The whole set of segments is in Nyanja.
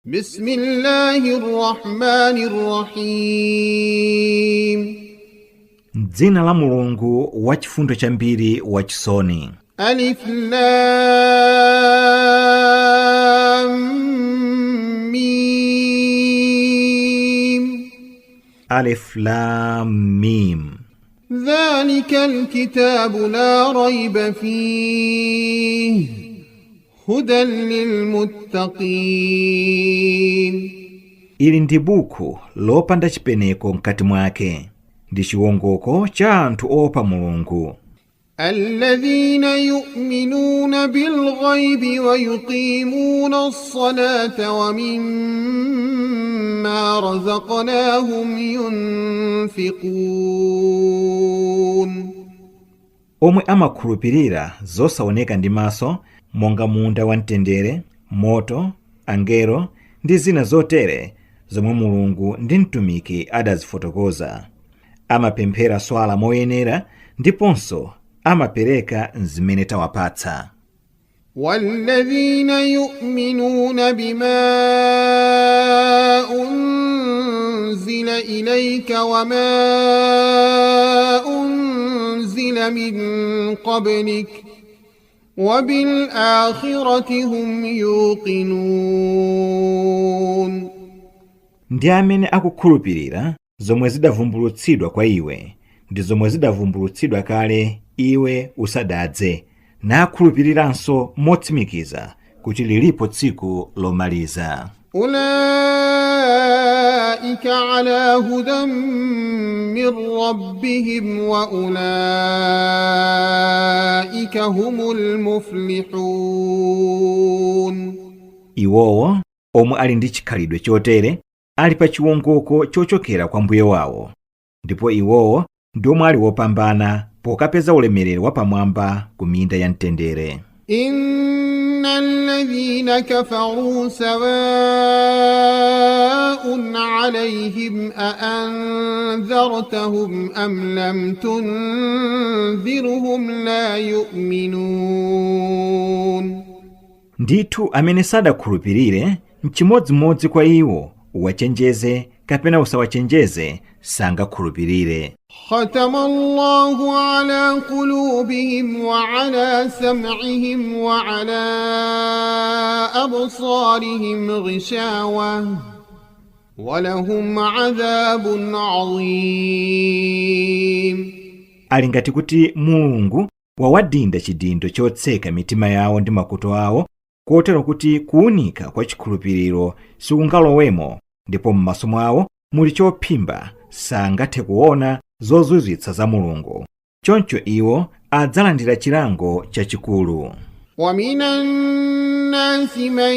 بسم الله الرحمن الرحيم. M'dzina la Mulungu wachifundo chambiri wachisoni. ألف لام ميم. Alef Lam Mim. ذلك الكتاب لا ريب فيه هدى للمتقين. Ili ndi buku lopanda chipeneko mkati mwake, ndi chiwongoko cha anthu oopa Mulungu. الذين يؤمنون بالغيب ويقيمون الصلاة ومما رزقناهم ينفقون. Omwe amakhulupirira zosaoneka ndi maso, monga munda wamtendere, moto, angelo ndi zina zotere zomwe Mulungu ndi mtumiki adazifotokoza. Amapemphera swala moyenera ndiponso amapereka zimene tawapatsa. والذين يؤمنون بما أنزل إليك وما أنزل من قبلك وبالآخرة هم يوقنون. Ndi amene akukhulupirira zomwe zidavumbulutsidwa kwa iwe ndi zomwe zidavumbulutsidwa kale iwe usadadze, nakhulupiriranso motsimikiza kuti lilipo tsiku lomaliza. أولئك على هدى من ربهم وأولئك هم المفلحون. Iwowo omwe ali ndi chikhalidwe chotere ali pa chiwongoko chochokera kwa mbuye wawo, ndipo iwowo ndi omwe ali wopambana pokapeza ulemerero wapamwamba ku minda ya mtendere. إن الذين كفروا سواء عليهم أأنذرتهم أم لم تنذرهم لا يؤمنون. Ndithu amene sadakhulupirire mchimodzimodzi kwa iwo, uwachenjeze kapena usawachenjeze, sangakhulupirire. ختم الله على قلوبهم وعلى سمعهم وعلى أبصارهم غشاوة ولهم عذاب عظيم. Ali ngati kuti Mulungu wawadinda chidindo chotseka mitima yawo ndi makutu awo, kotero kuti kuwunika kwa chikhulupiriro sikungalowemo, ndipo m'maso mwawo muli chophimba, sangathe kuona zozizwitsa za Mulungu. Choncho iwo adzalandira chilango chachikulu. ومن الناس من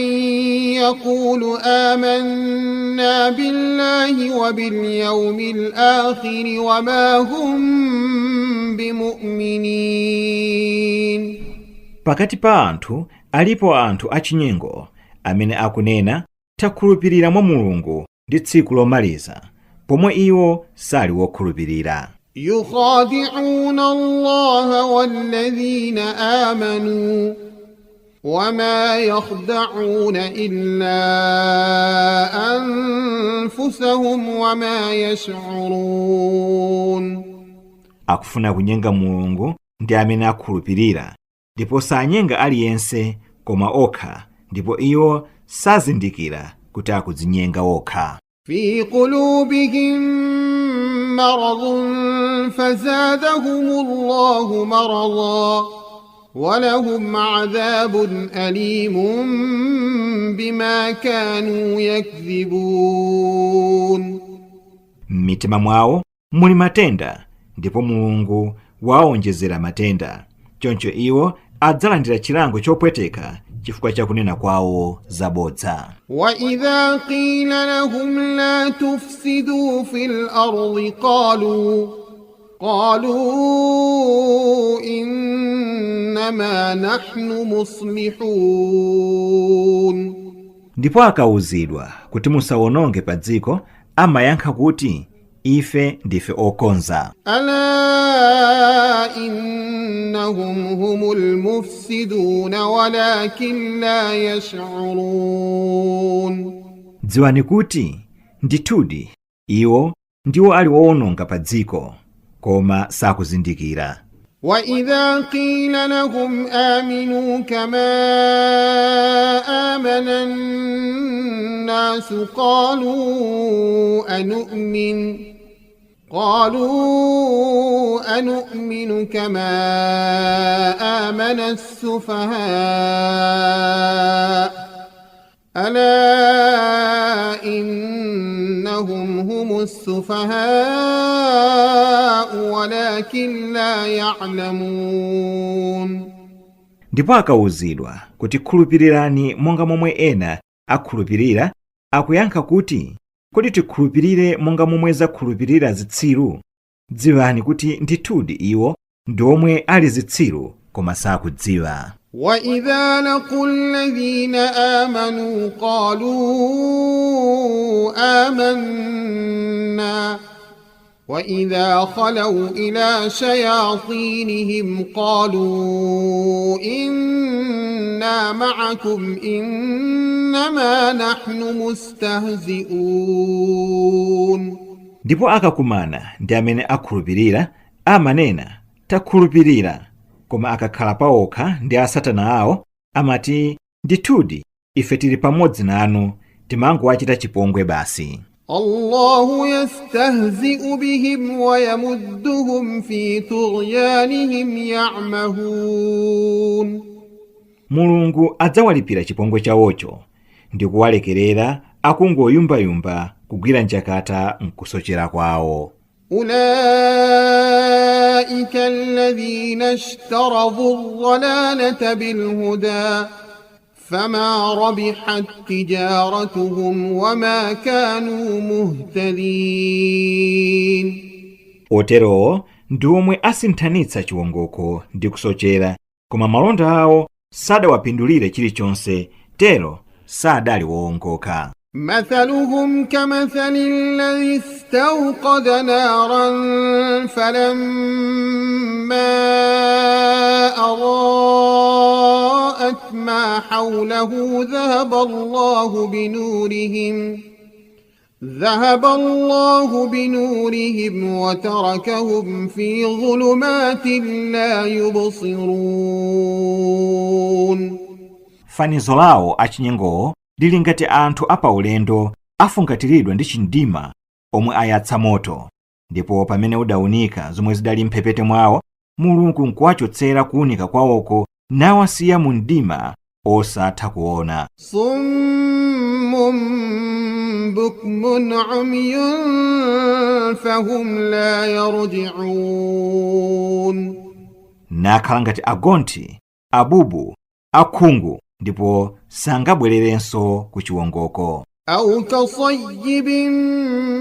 يقول آمنا بالله وباليوم الآخر وما هم بمؤمنين. Pakati pa anthu alipo anthu achinyengo amene akunena, takhulupirira mwa Mulungu ndi tsiku lomaliza, pomwe iwo sali wokhulupirira. يخادعون الله والذين آمنوا وما يخدعون إلا أنفسهم وما يشعرون. Akufuna kunyenga Mulungu ndi amene akhulupirira, ndipo sanyenga aliyense koma okha, ndipo iwo sazindikira kuti akudzinyenga okha. في قلوبهم مرض فزادهم الله مرضا ولهم عذاب أليم بما كانوا يكذبون. M'mitima mwawo muli matenda, ndipo Mulungu waonjezera matenda. Choncho iwo adzalandira chilango chopweteka chifukwa cha kunena kwawo zabodza. وإذا قيل لهم لا تفسدوا في الأرض قالوا إنما نحن مصلحون. Ndipo akawuzidwa kuti musawononge pa dziko, amayankha kuti ife ndife okonza. ألا إنهم هم المفسدون ولكن لا يشعرون. Dziwani kuti, ndithudi, iwo ndiwo ali wowononga pa dziko, koma sakuzindikira. وإذا قيل لهم آمنوا كما آمن الناس قالوا أنؤمن كما آمن السفهاء ألا إنهم هم السفهاء ولكن لا يعلمون. Ndipo akawuzidwa kuti khulupirirani monga momwe ena akhulupirira, akuyankha kuti, kodi tikhulupirire monga momwe zakhulupirira zitsiru? Dziwani kuti ndithudi iwo ndi omwe ali zitsiru, koma sakudziwa. وإذا لقوا الذين آمنوا قالوا آمنا وإذا خلوا إلى شياطينهم قالوا إنا معكم إنما نحن مستهزئون. Ndipo akakumana ndi amene akhulupirira, amanena, takhulupirira. Koma akakhala paokha ndi asatana awo, amati, ndithudi ife tili pamodzi nanu, timangowachita chipongwe basi. الله يستهزئ بهم ويمدهم في طغيانهم يعمهون. Mulungu adzawalipira chipongwe chawocho ndi kuwalekerera akungoyumbayumba kugwira njakata nkusochera kwawo. أولئك الذين اشتروا الضلالة بالهدى فما ربحت تجارتهم وما كانوا مهتدين. Oterowo ndi omwe asinthanitsa chiwongoko ndi kusochera, koma malonda awo sadawapindulire chilichonse, tero sadali wowongoka. مثلهم كمثل الذي استوقد نارا فلما أضاءت ما حوله ذهب الله بنورهم وتركهم في ظلمات لا يبصرون. Fanizo lawo achinyengowo lili ngati anthu apaulendo afungatiridwa ndi chindima omwe ayatsa moto, ndipo pamene udawunika zomwe zidali mphepete mwawo, Mulungu nkuwachotsera kuwunika kwawoko nawasiya mu mdima osatha kuona. صم بكم عمي فهم لا يرجعون. Nakhala ngati agonthi, abubu, akhungu, ndipo sangabwererenso ku chiwongoko. أو كصيب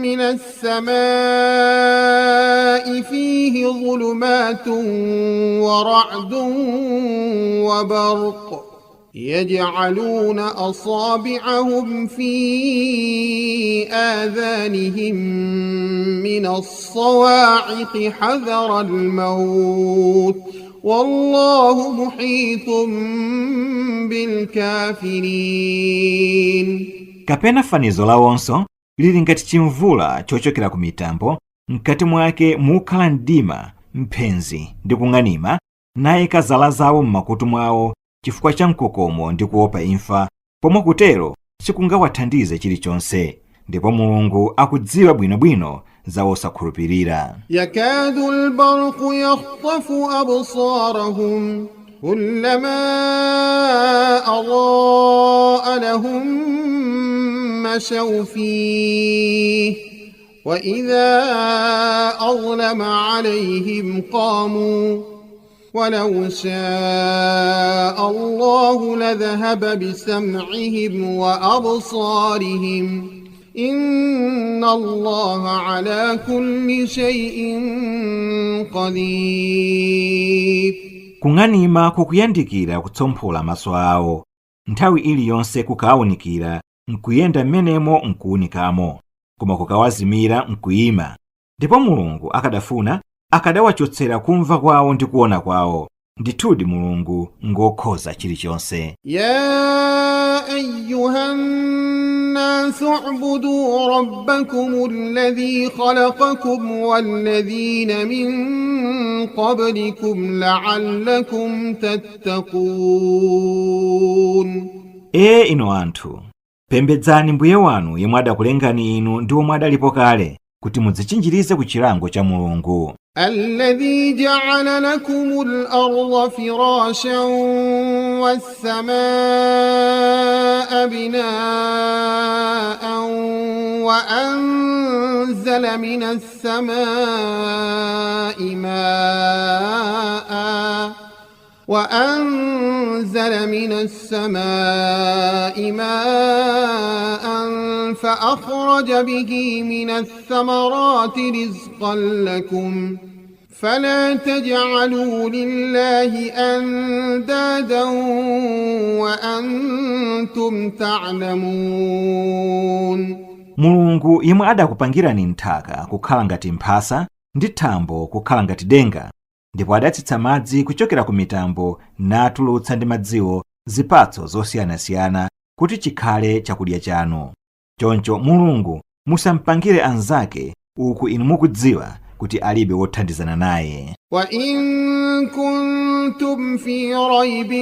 من السماء فيه ظلمات ورعد وبرق يجعلون أصابعهم في آذانهم من الصواعق حذر الموت والله محيط بالكافرين. Kapena fanizo lawonso lili ngati chimvula chochokera ku mitambo, mkati mwake mukhala mdima, mphenzi ndi kung'anima, nayika zala zawo m'makutu mwawo chifukwa cha mkokomo ndi kuopa imfa, pomwe kutero sikungawathandize chilichonse, ndipo Mulungu akudziwa bwinobwino za osakhulupirira. يكاد البرق يخطف أبصارهم كلما أضاء لهم مشوا فيه وإذا أظلم عليهم قاموا ولو شاء الله لذهب بسمعهم وأبصارهم إن الله على كل شيء قدير. Kung'anima kukuyandikira kutsomphola maso awo, nthawi iliyonse kukawunikira nkuyenda m'menemo nkuwunikamo, koma kukawazimira nkuyima. Ndipo Mulungu akadafuna akadawachotsera kumva kwawo ndi kuona kwawo. Ndithudi Mulungu ngokhoza chilichonse. يا أيها الناس الناس اعبدوا ربكم الذي خلقكم والذين من قبلكم لعلكم تتقون. Ee inu anthu, pembedzani mbuye wanu yemwe adakulengani inu ndi omwe adalipo kale, kuti mudzichinjirize ku chilango cha Mulungu. الذي جعل لكم الأرض فراشا والسماء بناء وأنزل من السماء ماء فأخرج به من الثمرات رزقا لكم فلا تجعلوا لله أندادا وأنتم تعلمون. Mulungu yemwe adakupangirani nthaka kukhala ngati mphasa ndi thambo kukhala ngati denga, ndipo adatsitsa madzi kuchokera ku mitambo natulutsa ndi madziwo zipatso zosiyanasiyana kuti chikhale chakudya chanu. Choncho Mulungu musampangire anzake, uku inu mukudziwa kuti alibe wothandizana naye. وإن كنتم في ريب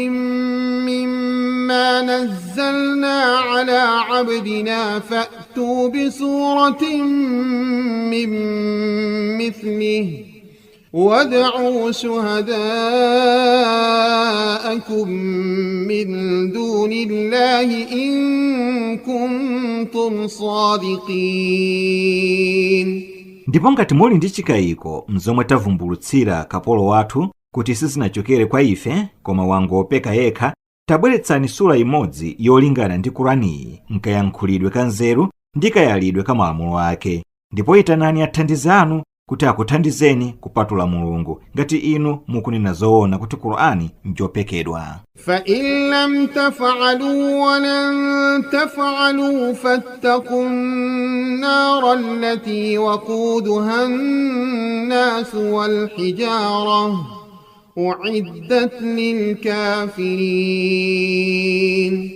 مما نزلنا على عبدنا فأتوا بسورة من مثله وادعوا شهداءكم من دون الله إن كنتم صادقين. Ndipo ngati muli ndi chikayiko mzomwe tavumbulutsira kapolo wathu kuti sizinachokere kwa ife koma wangopeka yekha, tabweretsani sura imodzi yolingana ndi Kuraniyi nkayankhulidwe ka nzeru ndi kayalidwe ka malamulo ake, ndipo itanani athandizi anu kuti akuthandizeni kupatula Mulungu, ngati inu mukunena zoona kuti Kurani njopekedwa. فإن لم تفعلوا ولن تفعلوا فاتقوا النار التي وقودها الناس والحجارة أعدت للكافرين.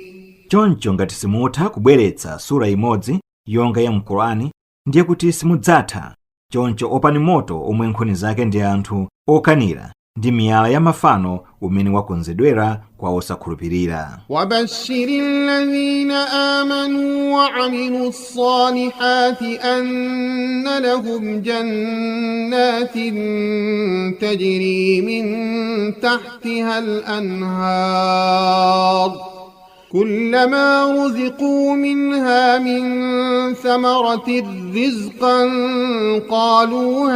Choncho ngati simutha kubweretsa sura imodzi yonga ya mKurani, ndiye kuti simudzatha. Choncho opani moto omwe nkhuni zake ndi anthu okanira ndi miyala ya mafano, umene wakonzedwera kwa osakhulupirira. وبشر الذين آمنوا وعملوا الصالحات أن لهم جنات تجري من تحتها الأنهار كلما رزقوا منها من ثمرة رزقا قالوا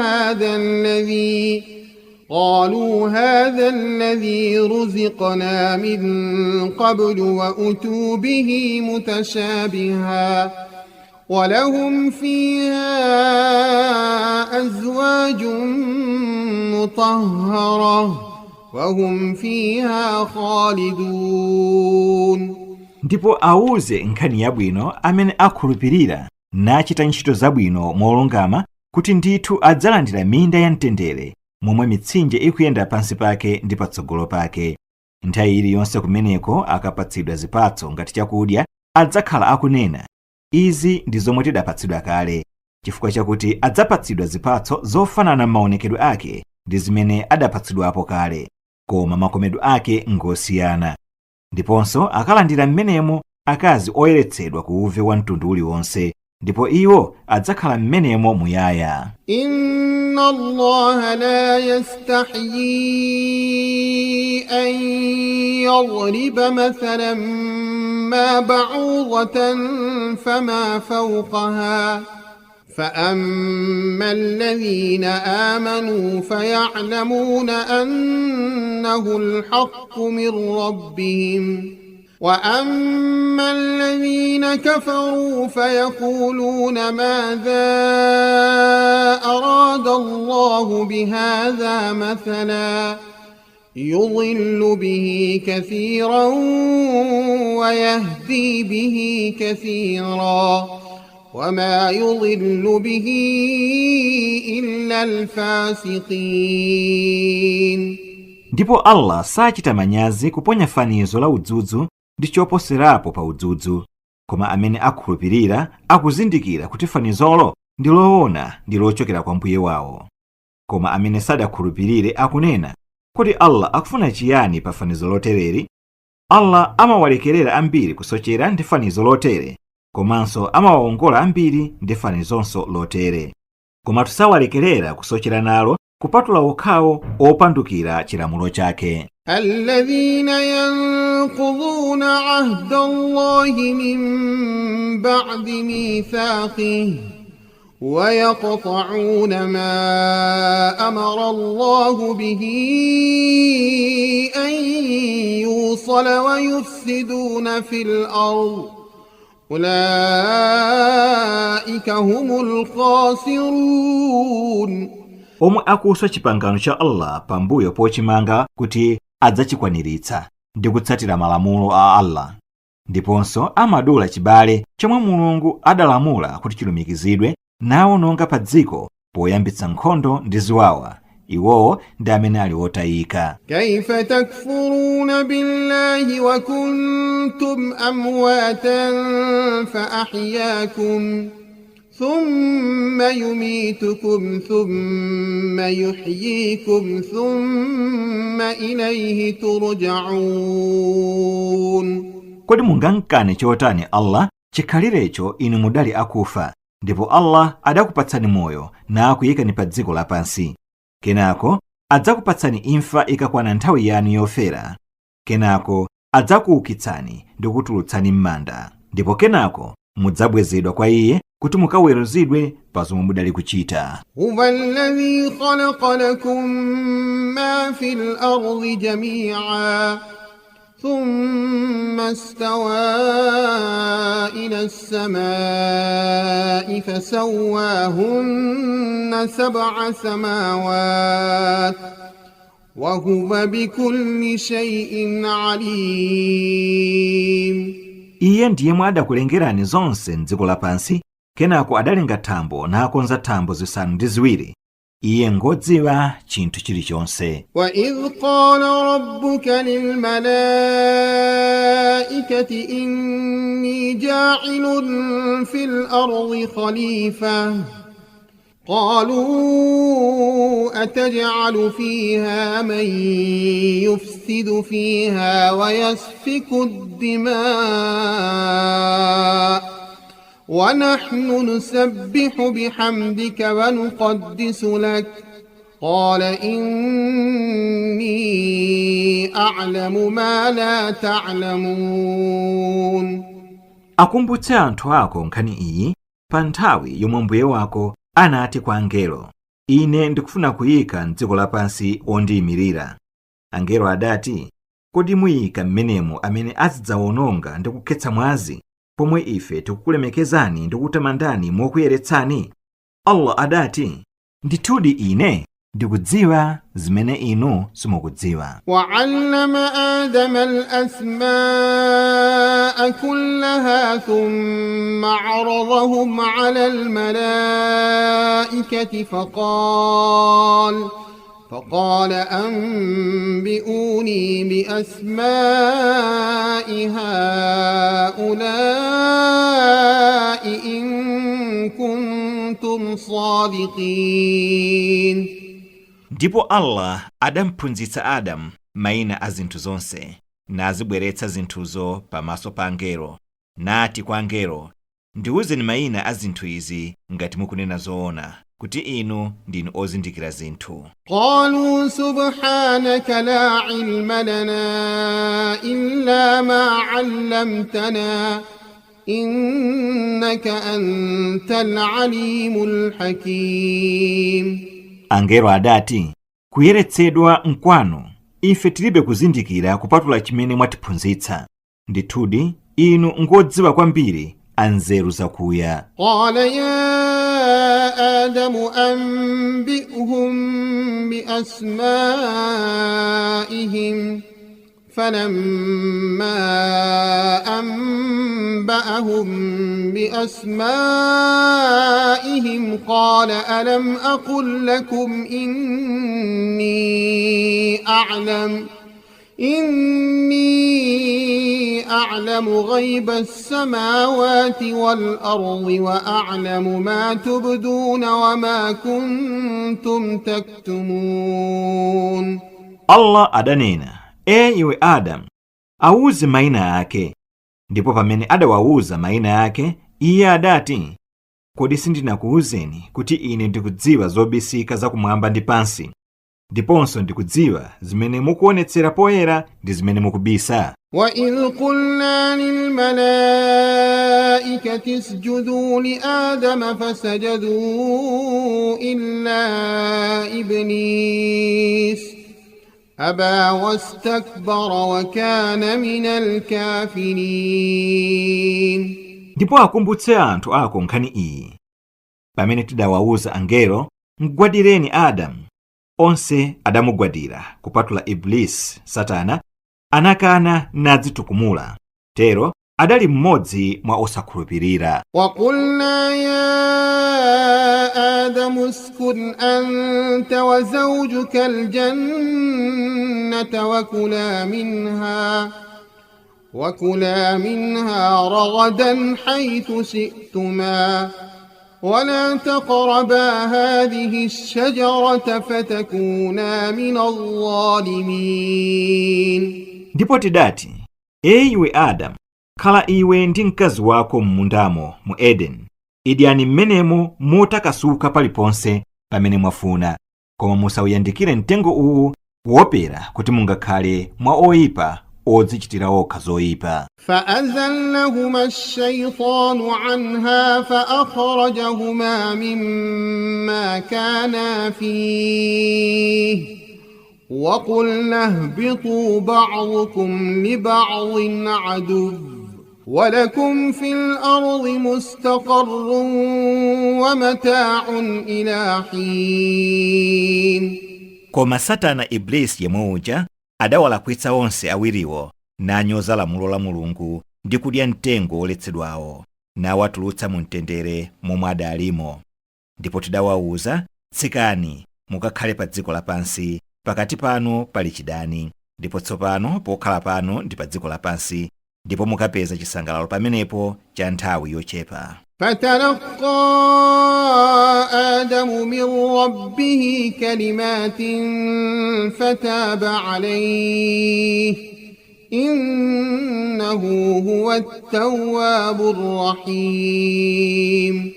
هذا الذي رزقنا من قبل وأتوا به متشابها ولهم فيها أزواج مطهرة وهم فيها خالدون. Ndipo auze nkhani yabwino amene akhulupirira nachita ntchito zabwino molungama kuti ndithu adzalandira minda ya mtendere momwe mitsinje ikuyenda pansi pake ndi patsogolo pake. Nthawi iliyonse kumeneko akapatsidwa zipatso ngati chakudya, adzakhala akunena, "Izi ndi zomwe tidapatsidwa kale," chifukwa chakuti adzapatsidwa zipatso zofanana m'maonekedwe ake ndi zimene adapatsidwapo kale, koma makomedwe ake ngosiyana. Ndiponso akalandira m'menemo akazi oyeretsedwa ku uve wa mtundu uliwonse, ndipo iwo adzakhala m'menemo muyaya. إن الله لا يستحيي أن يضرب مثلا ما بعوضة فما فوقها فأما الذين آمنوا فيعلمون أنه الحق من ربهم وأما الذين كفروا فيقولون ماذا أراد الله بهذا مثلا يضل به كثيرا ويهدي به كثيرا وما يضل به إلا الفاسقين. Ndipo Allah sachita manyazi kuponya fanizo la udzudzu ndi choposerapo pa udzudzu. Koma amene akhulupirira akuzindikira kuti fanizolo ndi loona ndi lochokera kwa mbuye wawo. Koma amene sadakhulupirire akunena kuti Allah akufuna chiyani pa fanizo lotereri? Allah amawalekerera ambiri kusochera ndi fanizo lotere, komanso amawawongola ambiri ndi fanizonso lotere. Koma tusawalekerera kusochera nalo kupatula okhawo opandukira chilamulo chake. الذين ينقضون عهد الله من بعد ميثاقه ويقطعون ما أمر الله به أن يوصل ويفسدون في الأرض أولئك هم الخاسرون. Omwe akuswa chipangano cha Allah pambuyo pochimanga kuti adzachikwaniritsa ndi kutsatira malamulo a Allah, ndiponso amadula chibale chomwe Mulungu adalamula kuti chilumikizidwe, nawononga pa dziko poyambitsa nkhondo ndi ziwawa, iwowo ndi amene ali otayika. كيف تكفرون بالله وكنتم أمواتا فأحياكم ثم يميتكم ثم يحييكم ثم إليه ترجعون. Kodi mungamkane chotani Allah chikhalirecho inu mudali akufa, ndipo Allah adakupatsani moyo nakuyikani pa dziko lapansi. Kenako adzakupatsani imfa ikakwana nthawi yanu yofera. Kenako adzakuukitsani ndi kutulutsani m'manda, ndipo kenako mudzabwezedwa kwa iye kuti mukaweruzidwe pa zomwe mudali kuchita. هو الذي خلق لكم ما في الأرض جميعا ثم استوى إلى السماء فسواهن 7 سماوات وهو بكل شيء عليم. Iye ndiye adakulengerani zonse m'dziko lapansi, kenako adalenga thambo nakonza thambo 7. Iye ngodziwa chinthu chilichonse. وإذ قال ربك للملائكة إني جاعل في الأرض خليفة قالوا أتجعل فيها من يفسد فيها ويسفك الدماء ونحن نسبح بحمدك ونقدس لك قال إني أعلم ما لا تعلمون. Akumbutse anthu ako nkhani iyi pa nthawi yomwe mbuye wako anati kwa angelo, ine ndikufuna kuyika m'dziko lapansi ondiyimirira. Angelo adati, kodi muyika m'menemo amene azidzawononga ndi kukhetsa mwazi, pomwe ife tikukulemekezani ndi kukutamandani mokuyeretsani? Allah adati, ndithudi ine ndikudziwa zimene inu simukudziwa. وعلم آدم الأسماء كلها ثم عرضهم على الملائكة فقال أنبئوني بأسماء هؤلاء إن كنتم صادقين. Ndipo Allah adamphunzitsa Adamu mayina a zinthu zonse, nazibweretsa zinthuzo pamaso pa angelo, nati kwa angelo, ndiwuzeni mayina a zinthu izi ngati mukunena zoona, kuti inu ndinu ozindikira zinthu. قالوا سبحانك لا علم لنا إلا ما علمتنا إنك أنت العليم الحكيم. Angelo adati, kuyeretsedwa nkwanu, ife tilibe kuzindikira kupatula chimene mwatiphunzitsa. Ndithudi inu ngodziwa kwambiri anzeru zakuya. قال يا آدم أنبئهم بأسمائهم فلما أنبأهم بأسمائهم قال ألم أقل لكم إني أعلم غيب السماوات والأرض وأعلم ما تبدون وما كنتم تكتمون. Allah adanena, e iwe Adamu, awuze mayina ake. Ndipo pamene adawawuza mayina ake, iye adati, kodi sindinakuwuzeni kuti ine ndikudziwa zobisika zakumwamba ndi pansi, ndiponso ndikudziwa zimene mukuonetsera poyera ndi zimene mukubisa. وإذ قلنا للملائكة اسجدوا لآدم فسجدوا إلا إبليس أبى واستكبر وكان من الكافرين. Ndipo akumbutse anthu ako nkhani iyi, pamene tidawawuza angelo, mgwadireni Adamu. Onse adamugwadira kupatula Iblisi, Satana, anakana nadzitukumula. Tero adali mmodzi mwa osakhulupirira. وقلنا يا آدم اسكن أنت وزوجك الجنة وكلا منها رغدا حيث شئتما ولا تقربا هذه الشجرة فتكونا من الظالمين. Ndipo tidati, e iwe Adamu, khala iwe ndi mkazi wako m'mundamo mu Edeni, idyani m'menemo motakasuka paliponse pamene mwafuna, koma musawuyandikire mtengo uwu kuopera kuti mungakhale mwa oyipa odzichitira okha zoyipa. فأزلهما الشيطان عنها فأخرجهما مما كانا فيه وقلنا اهبطوا بعضكم لبعض عدو ولكم في الأرض مستقر ومتاع إلى حين. Koma Satana Iblisi yemwe uja adawalakwitsa onse awiriwo, nanyoza lamulo la Mulungu ndi kudya mtengo woletsedwawo, nawatulutsa mu mtendere momwe adalimo. Ndipo tidawawuza, tsikani mukakhale pa dziko lapansi, pakati panu pali chidani, ndipo tsopano pokhala pano ndi pa dziko lapansi, ndipo mukapeza chisangalalo pamenepo cha nthawi yochepa. فتلقى آدم من ربه كلمات فتاب عليه إنه هو التواب الرحيم.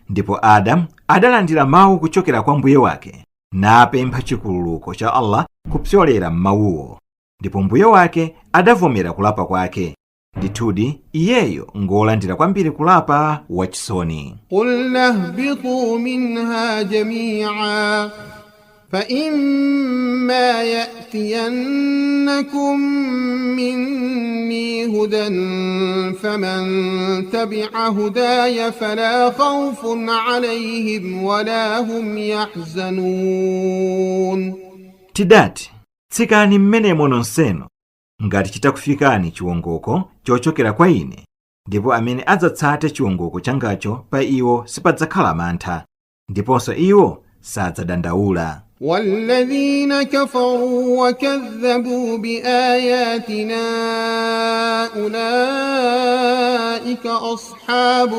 Ndipo Adamu adalandira mawu kuchokera kwa mbuye wake, napempha chikhululuko cha Allah kupyolera m'mawuwo, ndipo mbuye wake adavomera kulapa kwake. Ndithudi iyeyo ngolandira kwambiri kulapa wachisoni. قلنا اهبطوا منها جميعا فإما يأتينكم مني هدى فمن تبع هداي فلا خوف عليهم ولا هم يحزنون. Tidati, tsikani mmenemo nonsenu, ngati chitakufikani chiwongoko chochokera kwa ine, ndipo amene adzatsate chiwongoko changacho pa iwo sipadzakhala mantha, ndiponso iwo sadzadandaula. والذين كفروا وكذبوا بآياتنا أولئك أصحاب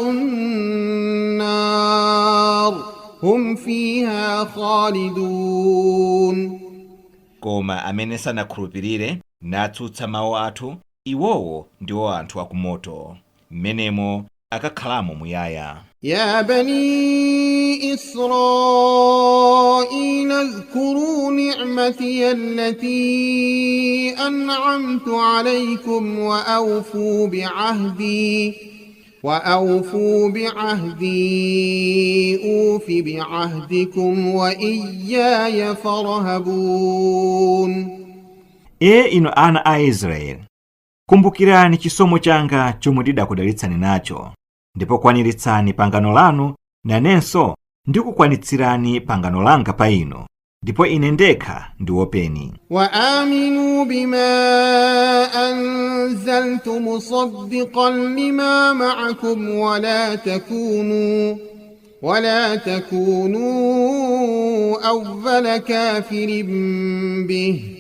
النار هم فيها خالدون. Koma amene sanakhulupirire natsutsa mawu athu, iwowo ndiwo anthu akumoto, mmenemo akakhalamo muyaya. يا بني إسرائيل اذكروا نعمتي التي أنعمت عليكم وأوفوا بعهدي أوف بعهدكم وإياي فارهبون. E inu ana a Israeli, kumbukirani chisomo changa chomwe ndidakudalitsani nacho, ndipo kwaniritsani pangano lanu, nanenso ndikukwanitsirani pangano langa pa inu, ndipo ine ndekha ndiopeni. وآمنوا بما أنزلت مصدقا لما معكم ولا تكونوا أول كافر به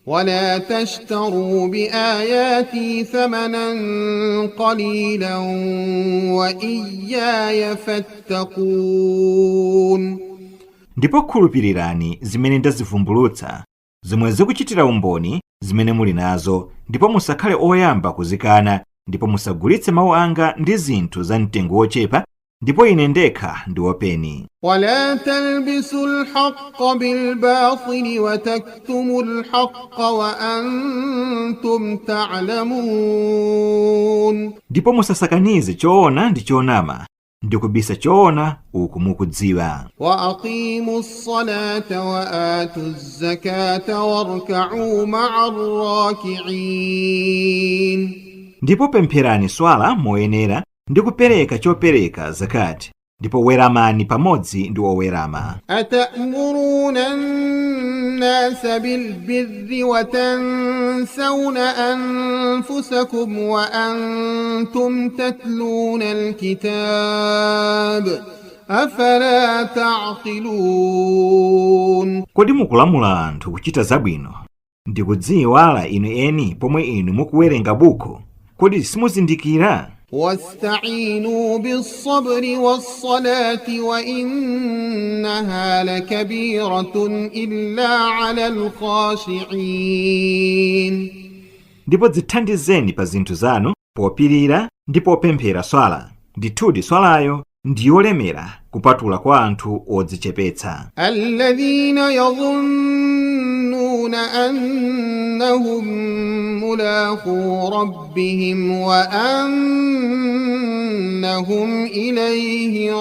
ولا تشتروا بآياتي ثمنا قليلا وإياي فاتقون. Ndipo khulupirirani zimene ndazivumbulutsa, zomwe zikuchitira umboni zimene muli nazo, ndipo musakhale oyamba kuzikana, ndipo musagulitse mawu anga ndi zinthu za mtengo wochepa, ndipo ine ndekha ndiopeni. ولا تلبسوا الحق بالباطل وتكتموا الحق وأنتم تعلمون. Ndipo musasakanize choona ndi chonama, ndi kubisa choona uku mukudziwa. وأقيموا الصلاة وآتوا الزكاة واركعوا مع الراكعين. Ndipo pempherani swala moyenera ndi kupereka chopereka zakati, ndipo weramani pamodzi ndi owerama. أتأمرون الناس بالبر وتنسون أنفسكم وأنتم تتلون الكتاب أفلا تعقلون. Kodi mukulamula anthu kuchita zabwino ndi kudziyiwala inu eni pomwe inu mukuwerenga buku? Kodi simuzindikira? واستعينوا بالصبر والصلاة وإنها لكبيرة إلا على الخاشعين. Ndipo dzithandizeni pa zinthu zanu popirira ndi popemphera swala. Ndithudi swalayo ndi yolemera kupatula kwa anthu odzichepetsa. الذين يظنون أنهم ملاقو ربهم وأنهم إليه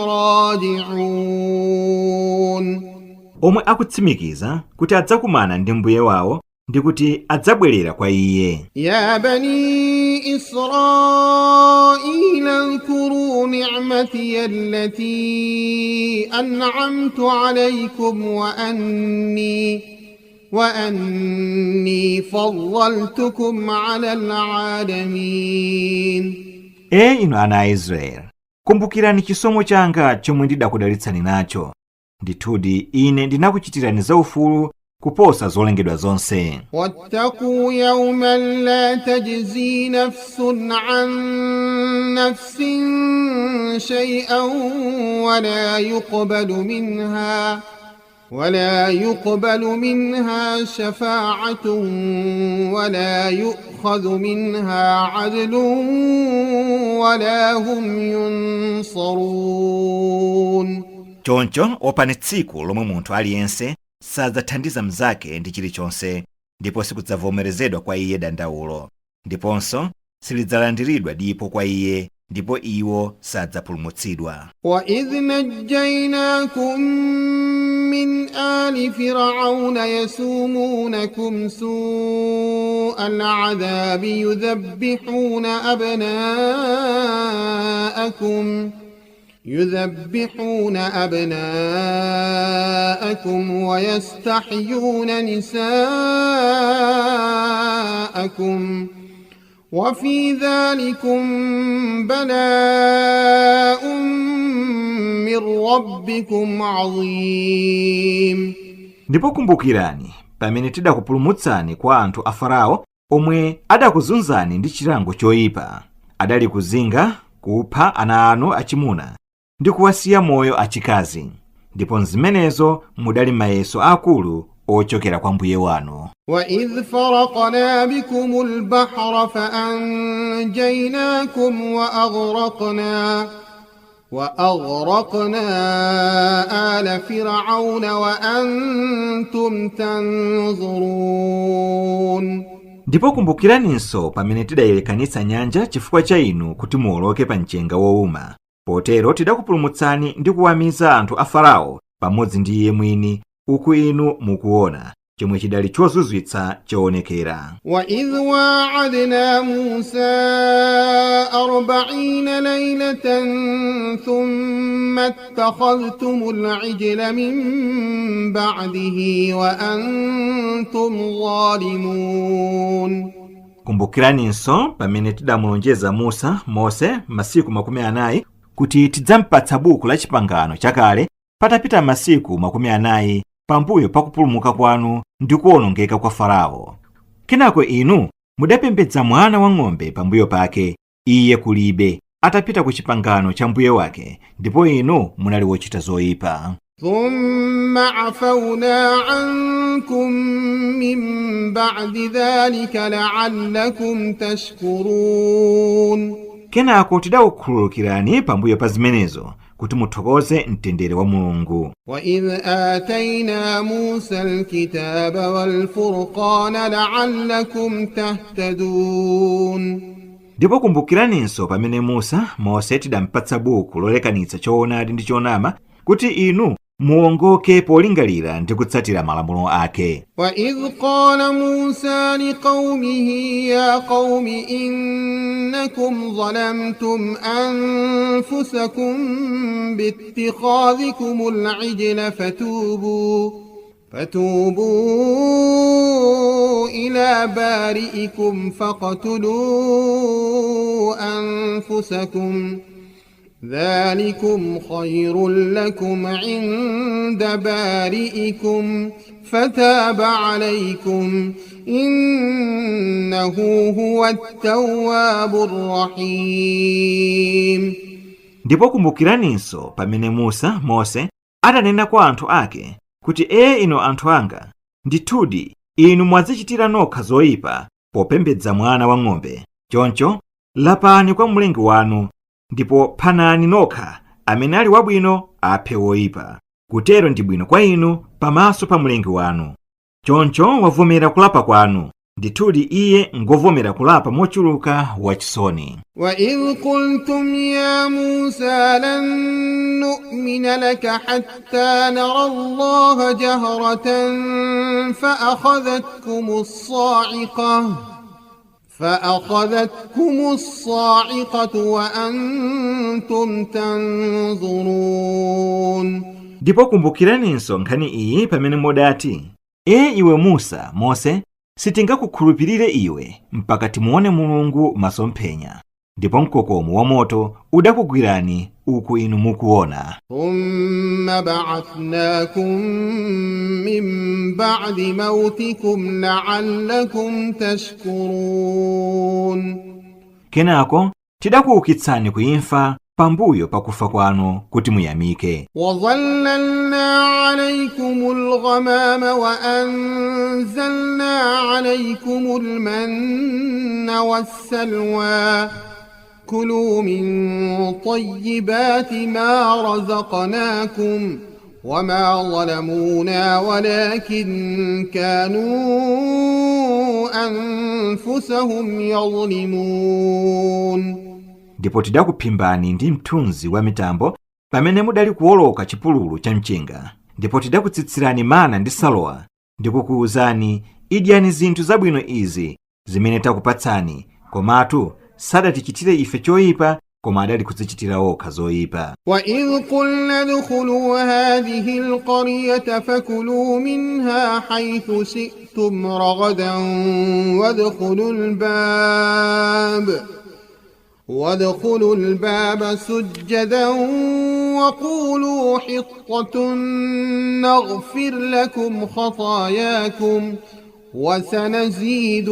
راجعون. Omwe akutsimikiza kuti adzakumana ndi mbuye wawo ndi kuti adzabwerera kwa iye. يا بني إسرائيل اذكروا نعمتي التي أنعمت عليكم وأني فضلتكم على العالمين. E inu ana a Israeli, kumbukirani chisomo changa chomwe ndidakudalitsani nacho. Ndithudi ine ndinakuchitirani zaufulu kuposa zolengedwa zonse. واتقوا يوما لا تجزي نفس عن نفس شيئا ولا يقبل منها شفاعة ولا يؤخذ منها عدل ولا هم ينصرون. Choncho opani tsiku lomwe munthu aliyense sadzathandiza mnzake ndi chilichonse, ndipo sikudzavomerezedwa kwa iye dandaulo, ndiponso silidzalandiridwa dipo kwa iye, ndipo iwo sadzapulumutsidwa. وإذ نجيناكم من آل فرعون يسومونكم سوء العذاب يذبحون أبناءكم ويستحيون نساءكم وفي ذلكم بلاء من ربكم عظيم. Ndipo kumbukirani pamene tidakupulumutsani kwa anthu a Farao omwe adakuzunzani ndi chilango choyipa, adali kuzinga kupha ana anu achimuna ndi kuwasiya moyo achikazi, ndipo mzimenezo mudali mayeso akulu ochokera kwa mbuye wanu. وإذ فرقنا بكم البحر فأنجيناكم وأغرقنا آل فرعون وأنتم تنظرون. Ndipo kumbukiraninso pamene tidayilekanitsa nyanja chifukwa cha inu kuti muwoloke pa mchenga wowuma, potero tidakupulumutsani ndi kuwamiza anthu a Farao pamodzi ndi iye mwini, uku inu mukuona, chomwe chidali chozizwitsa choonekera. وإذ واعدنا موسى 40 ليلة ثم اتخذتم العجل من بعده وأنتم ظالمون. Kumbukiraninso pamene tidamulonjeza Musa Mose masiku 40 kuti tidzampatsa buku la chipangano chakale patapita masiku 40 pambuyo pakupulumuka kwanu ndi kuwonongeka kwa Farao. Kenako inu mudapembedza mwana wang'ombe pambuyo pake, iye kulibe, atapita ku chipangano cha mbuye wake, ndipo inu munali wochita zoyipa. ثم عفونا عنكم من بعد ذلك لعلكم تشكرون. Kenako tidakukhululukirani pambuyo pa zimenezo kuti muthokoze mtendere wa Mulungu. وإذ آتينا موسى الكتاب والفرقان لعلكم تهتدون. Ndipo kumbukiraninso pamene Musa, Mose, tidampatsa buku lolekanitsa choonadi ndi chonama kuti inu muwongoke polingalira ndi kutsatira malamulo ake. وإذ قال موسى لقومه يا قوم إنكم ظلمتم أنفسكم باتخاذكم العجل فتوبوا إلى بارئكم فاقتلوا أنفسكم ذلكم خير لكم عند بارئكم فتاب عليكم إنه هو التواب الرحيم. Ndipo kumbukiraninso pamene Musa, Mose, adanena kwa anthu ake kuti, "Ee inu anthu anga, ndithudi inu mwadzichitira nokha zoyipa popembedza mwana wang'ombe. Choncho lapani kwa Mlengi wanu ndipo phanani nokha, amene ali wabwino aphe woyipa. Kutero ndi bwino kwa inu pamaso pa Mlengi wanu. Choncho wavomera kulapa kwanu. Ndithudi iye ngovomera kulapa mochuluka, wachisoni." وإذ قلتم يا موسى لن نؤمن لك حتى نرى الله جهرة فأخذتكم الصاعقة وأنتم تنظرون. Ndipo kumbukiraninso nkhani iyi pamene mudati, "Ee iwe Musa, Mose, sitingakukhulupirire iwe mpaka timuone Mulungu masomphenya." Ndipo mkokomo wa moto udakugwirani uku inu mukuona. ثم بعثناكم من بعد موتكم لعلكم تشكرون. Kenako tidakuukitsani kuimfa pambuyo pakufa kwanu kuti muyamike. وظللنا عليكم الغمام وأنزلنا عليكم المن والسلوى كلوا من طيبات ما رزقناكم وما ظلمونا ولكن كانوا أنفسهم يظلمون. Ndipo tidakuphimbani ndi mthunzi wa mitambo pamene mudali kuwoloka chipululu cha mchenga, ndipo tidakutsitsirani mana ndi salowa ndikukuwuzani, "Idyani zinthu zabwino izi zimene takupatsani." Komatu sadatichitire ife choyipa, koma adali kudzichitira okha zoyipa. وإذ قلنا ادخلوا هذه القرية فكلوا منها حيث شئتم رغدا وادخلوا الباب سجدا وقولوا حطة نغفر لكم خطاياكم وسنزيد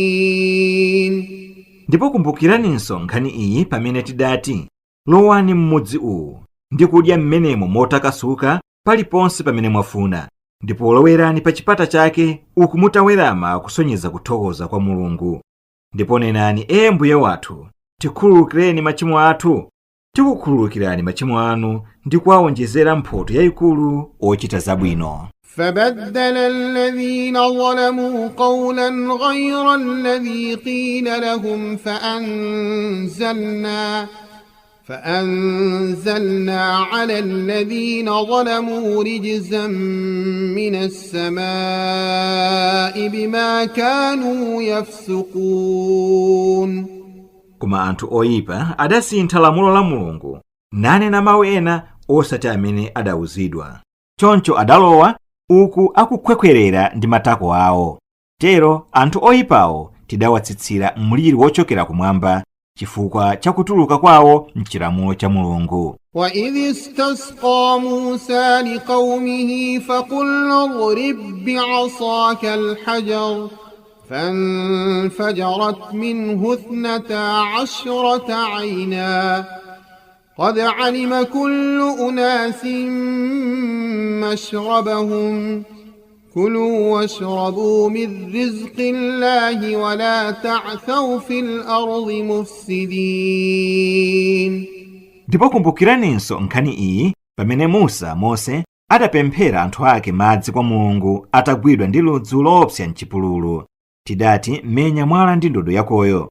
المحسنين. Ndipo kumbukiraninso nkhani iyi pamene tidati, "Lowani m'mudzi uwu ndi kudya m'menemo motakasuka paliponse pamene mwafuna, ndipo lowerani pa chipata chake uku mutawerama kusonyeza kuthokoza kwa Mulungu, ndipo nenani, 'Ee Mbuye wathu, tikhululukireni machimo athu, tikukhululukirani machimo anu ndi kuwawonjezera mphotho yayikulu ochita zabwino.'" فبدل الذين ظلموا قولا غير الذي قيل لهم فأنزلنا على الذين ظلموا رجزا من السماء بما كانوا يفسقون. Koma anthu oyipa adasintha lamulo la Mulungu nanena mawu ena osati amene adawuzidwa. Choncho adalowa uku akukhwekhwerera ndi matako awo. Tero anthu oyipawo tidawatsitsira mliri wochokera kumwamba. Chifukwa cha kutuluka kwawo mchilamulo cha Mulungu. وإذ استسقى موسى لقومه فقلنا اضرب بعصاك الحجر فانفجرت منه 12 عينا قد علم كل أناس مشربهم كلوا واشربوا من رزق الله ولا تعثوا في الأرض مفسدين. Ndipo kumbukiraninso nkhani iyi pamene Musa Mose adapemphera anthu ake madzi kwa Mulungu atagwidwa ndi ludzu loopsa mchipululu. Tidati, menya mwala ndi ndodo yakoyo.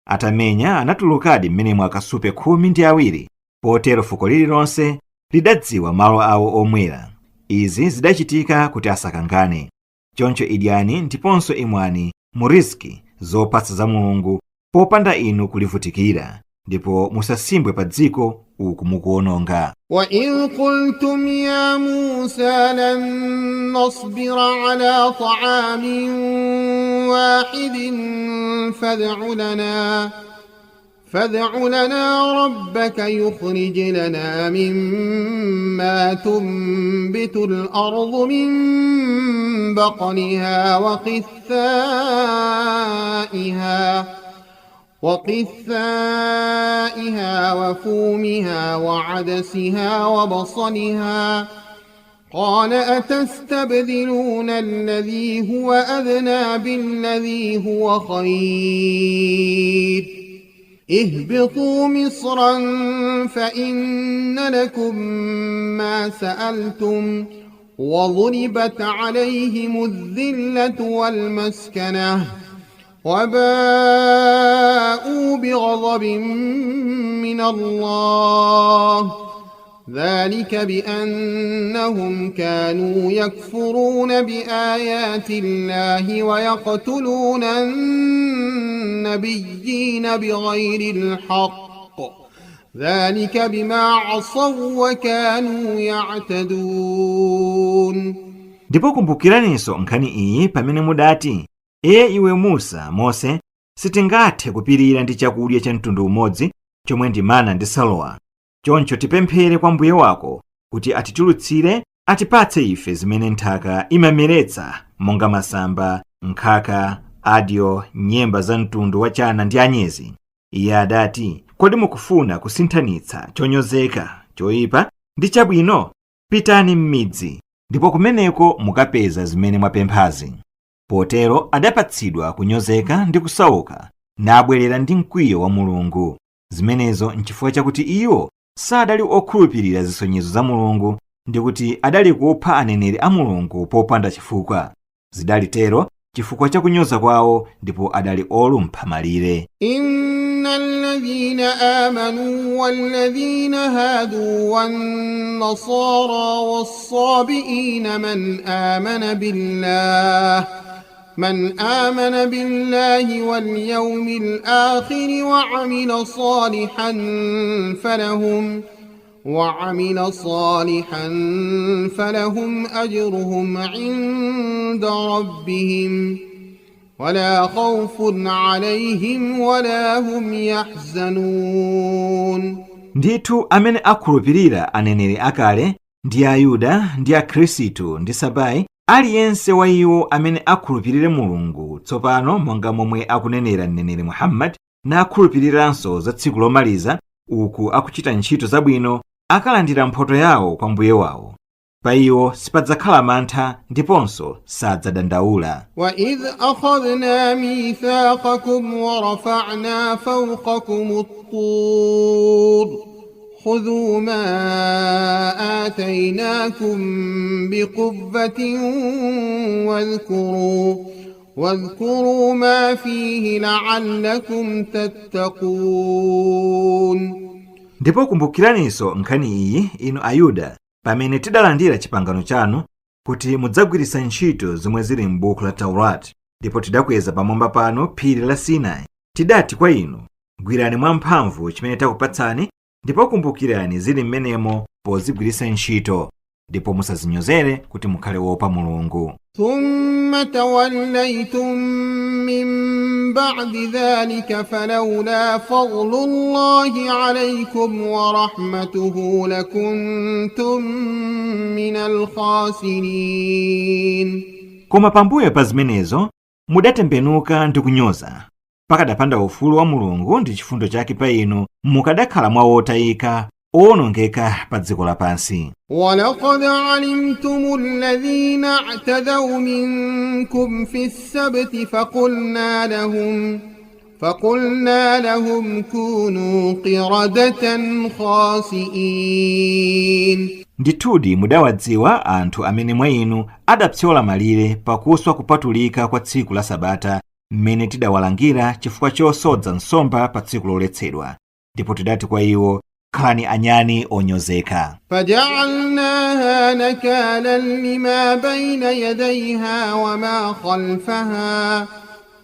Atamenya anatulukadi m'menemo akasupe 12, potero fuko lililonse lidadziwa malo awo omwera. Izi zidachitika kuti asakangane. Choncho idyani ndiponso imwani mu riziki zopatsa za Mulungu popanda inu kulivutikira, ndipo musasimbwe pa dziko uku mukuwononga. وإذ قلتم يا موسى لن نصبر على طعام واحد فادع لنا ربك يخرج لنا مما تنبت الأرض من بقلها وقثائها وفومها وعدسها وبصلها قال أتستبدلون الذي هو أدنى بالذي هو خير اهبطوا مصرا فإن لكم ما سألتم وضربت عليهم الذلة والمسكنة وباءوا بغضب من الله ذلك بأنهم كانوا يكفرون بآيات الله ويقتلون النبيين بغير الحق ذلك بما عصوا وكانوا يعتدون. Ndipo kumbukiraninso nkhani iyi pamene mudati, Ee iwe Musa Mose, sitingathe kupirira ndi chakudya cha mtundu umodzi chomwe ndi mana ndi salowa. Choncho tipemphere kwa Mbuye wako kuti atitulutsire, atipatse ife zimene nthaka imameretsa monga masamba, nkhaka, adyo, nyemba za mtundu wa chana ndi anyezi. Iye adati, kodi mukufuna kusinthanitsa chonyozeka choyipa ndi chabwino? Pitani m'midzi, ndipo kumeneko mukapeza zimene mwapemphazi. Potero adapatsidwa kunyozeka ndi kusauka, nabwerera ndi mkwiyo wa Mulungu. Zimenezo nchifukwa chakuti iwo sadali okhulupirira zisonyezo za Mulungu ndi kuti adali kupha aneneri a Mulungu popanda chifukwa. Zidali tero chifukwa cha kunyoza kwawo, ndipo adali olumpha malire. إن الذين آمنوا والذين هادوا والنصارى والصابئين من آمن بالله واليوم الآخر وعمل صالحا فلهم أجرهم عند ربهم ولا خوف عليهم ولا هم يحزنون. Ndithu amene akhulupirira aneneri akale ndi Ayuda ndi Akhristu ndi Sabai, aliyense wa iwo amene akhulupirire Mulungu tsopano monga momwe akunenera mneneri Muhammad, nakhulupiriranso za tsiku lomaliza uku akuchita ntchito zabwino, akalandira mphoto yawo kwa Mbuye wawo. Pa iwo sipadzakhala mantha ndiponso sadzadandaula. وإذ أخذنا ميثاقكم ورفعنا فوقكم الطور خذوا ما آتيناكم بقوة واذكروا ما فيه لعلكم تتقون. Ndipo kumbukiraninso nkhani iyi inu Ayuda, pamene tidalandira chipangano chanu kuti mudzagwiritsa ntchito zomwe zili m'buku la Taurati, ndipo tidakweza pamwamba panu phiri la Sinai. Tidati kwa inu, gwirani mwamphamvu chimene takupatsani, ndipo kumbukirani zili m'menemo pozigwiritsa ntchito, ndipo musazinyozere kuti mukhale wopa Mulungu. ثم توليتم من بعد ذلك فلولا فضل الله عليكم ورحمته لكنتم من الخاسرين. Koma pambuyo pa zimenezo mudatembenuka ndi kunyoza. Pakadapanda ufulu wa Mulungu ndi chifundo chake pa inu, mukadakhala mwa otayika, owonongeka pa dziko lapansi. ولقد علمتم الذين اعتدوا منكم في السبت فقلنا لهم كونوا قردة خاسئين. Ndithudi mudawadziwa anthu amene mwa inu adapyola malire pakuswa kupatulika kwa tsiku la Sabata, mmene tidawalangira chifukwa chosodza nsomba pa tsiku loletsedwa, ndipo tidati kwa iwo, khalani anyani onyozeka. فجعلناها نكالا لما بين يديها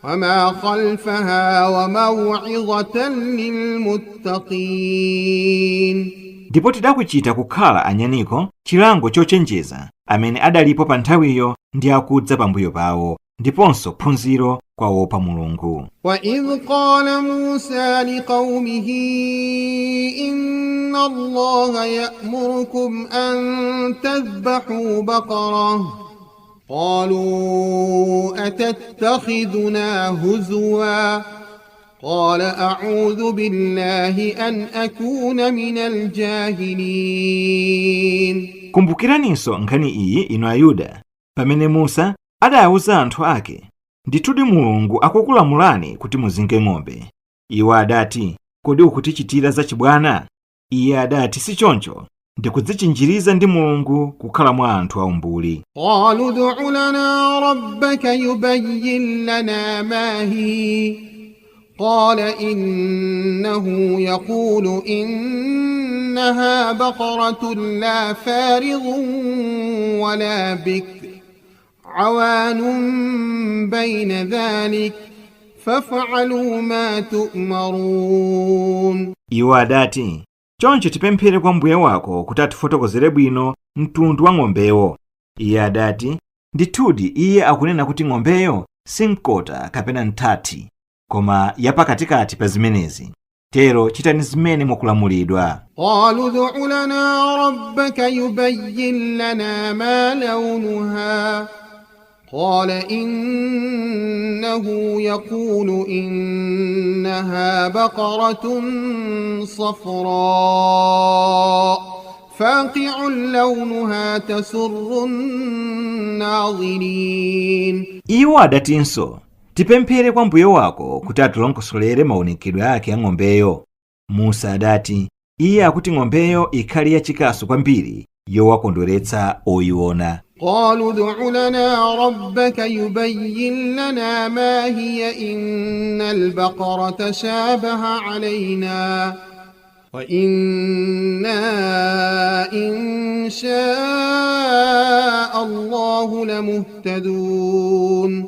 وما خلفها وموعظة للمتقين. Ndipo tidakuchita kukhala anyaniko chilango chochenjeza amene adalipo pa nthawiyo ndi akudza pambuyo pawo, ndiponso phunziro kwa opa Mulungu. وإذ قال موسى لقومه إن الله يأمركم أن تذبحوا بقرة قالوا أتتخذنا هزوا قال أعوذ بالله أن أكون من الجاهلين. Kumbukiraninso nkhani iyi, inu Ayuda, pamene Musa adawuza anthu ake, ndithudi Mulungu akukulamulani kuti muzinge ng'ombe. Iwo adati, kodi ukutichitira zachibwana? Iye adati, sichoncho, ndikudzichinjiriza ndi Mulungu kukhala mwa anthu aumbuli. قالوا ادع لنا ربك يبين لنا ما هي قال إنه يقول إنها بقرة لا فارض ولا بكر عوان بين ذلك فافعلوا ما تؤمرون. Iwo adati, choncho tipemphere kwa mbuye wako kuti atifotokozere bwino mtundu wa ng'ombewo. Iye adati, ndithudi iye akunena kuti ng'ombeyo si mkota kapena nthathi, koma yapakatikati pa zimenezi. Tero chitani zimene mukulamulidwa. قالوا ادع لنا ربك يبين لنا ما لونها قال إنه يقول إنها بقرة صفراء فاقع لونها تسر الناظرين. Iwo adatinso, tipemphere kwa mbuye wako kuti atilongosolere maonekedwe ake a ng'ombeyo. Musa adati, iye akuti ng'ombeyo ikhale yachikasu kwambiri, yowakondweretsa oyiona. قالوا ادع لنا ربك يبين لنا ما هي إن البقرة تشابه علينا وإنا إن شاء الله لمهتدون.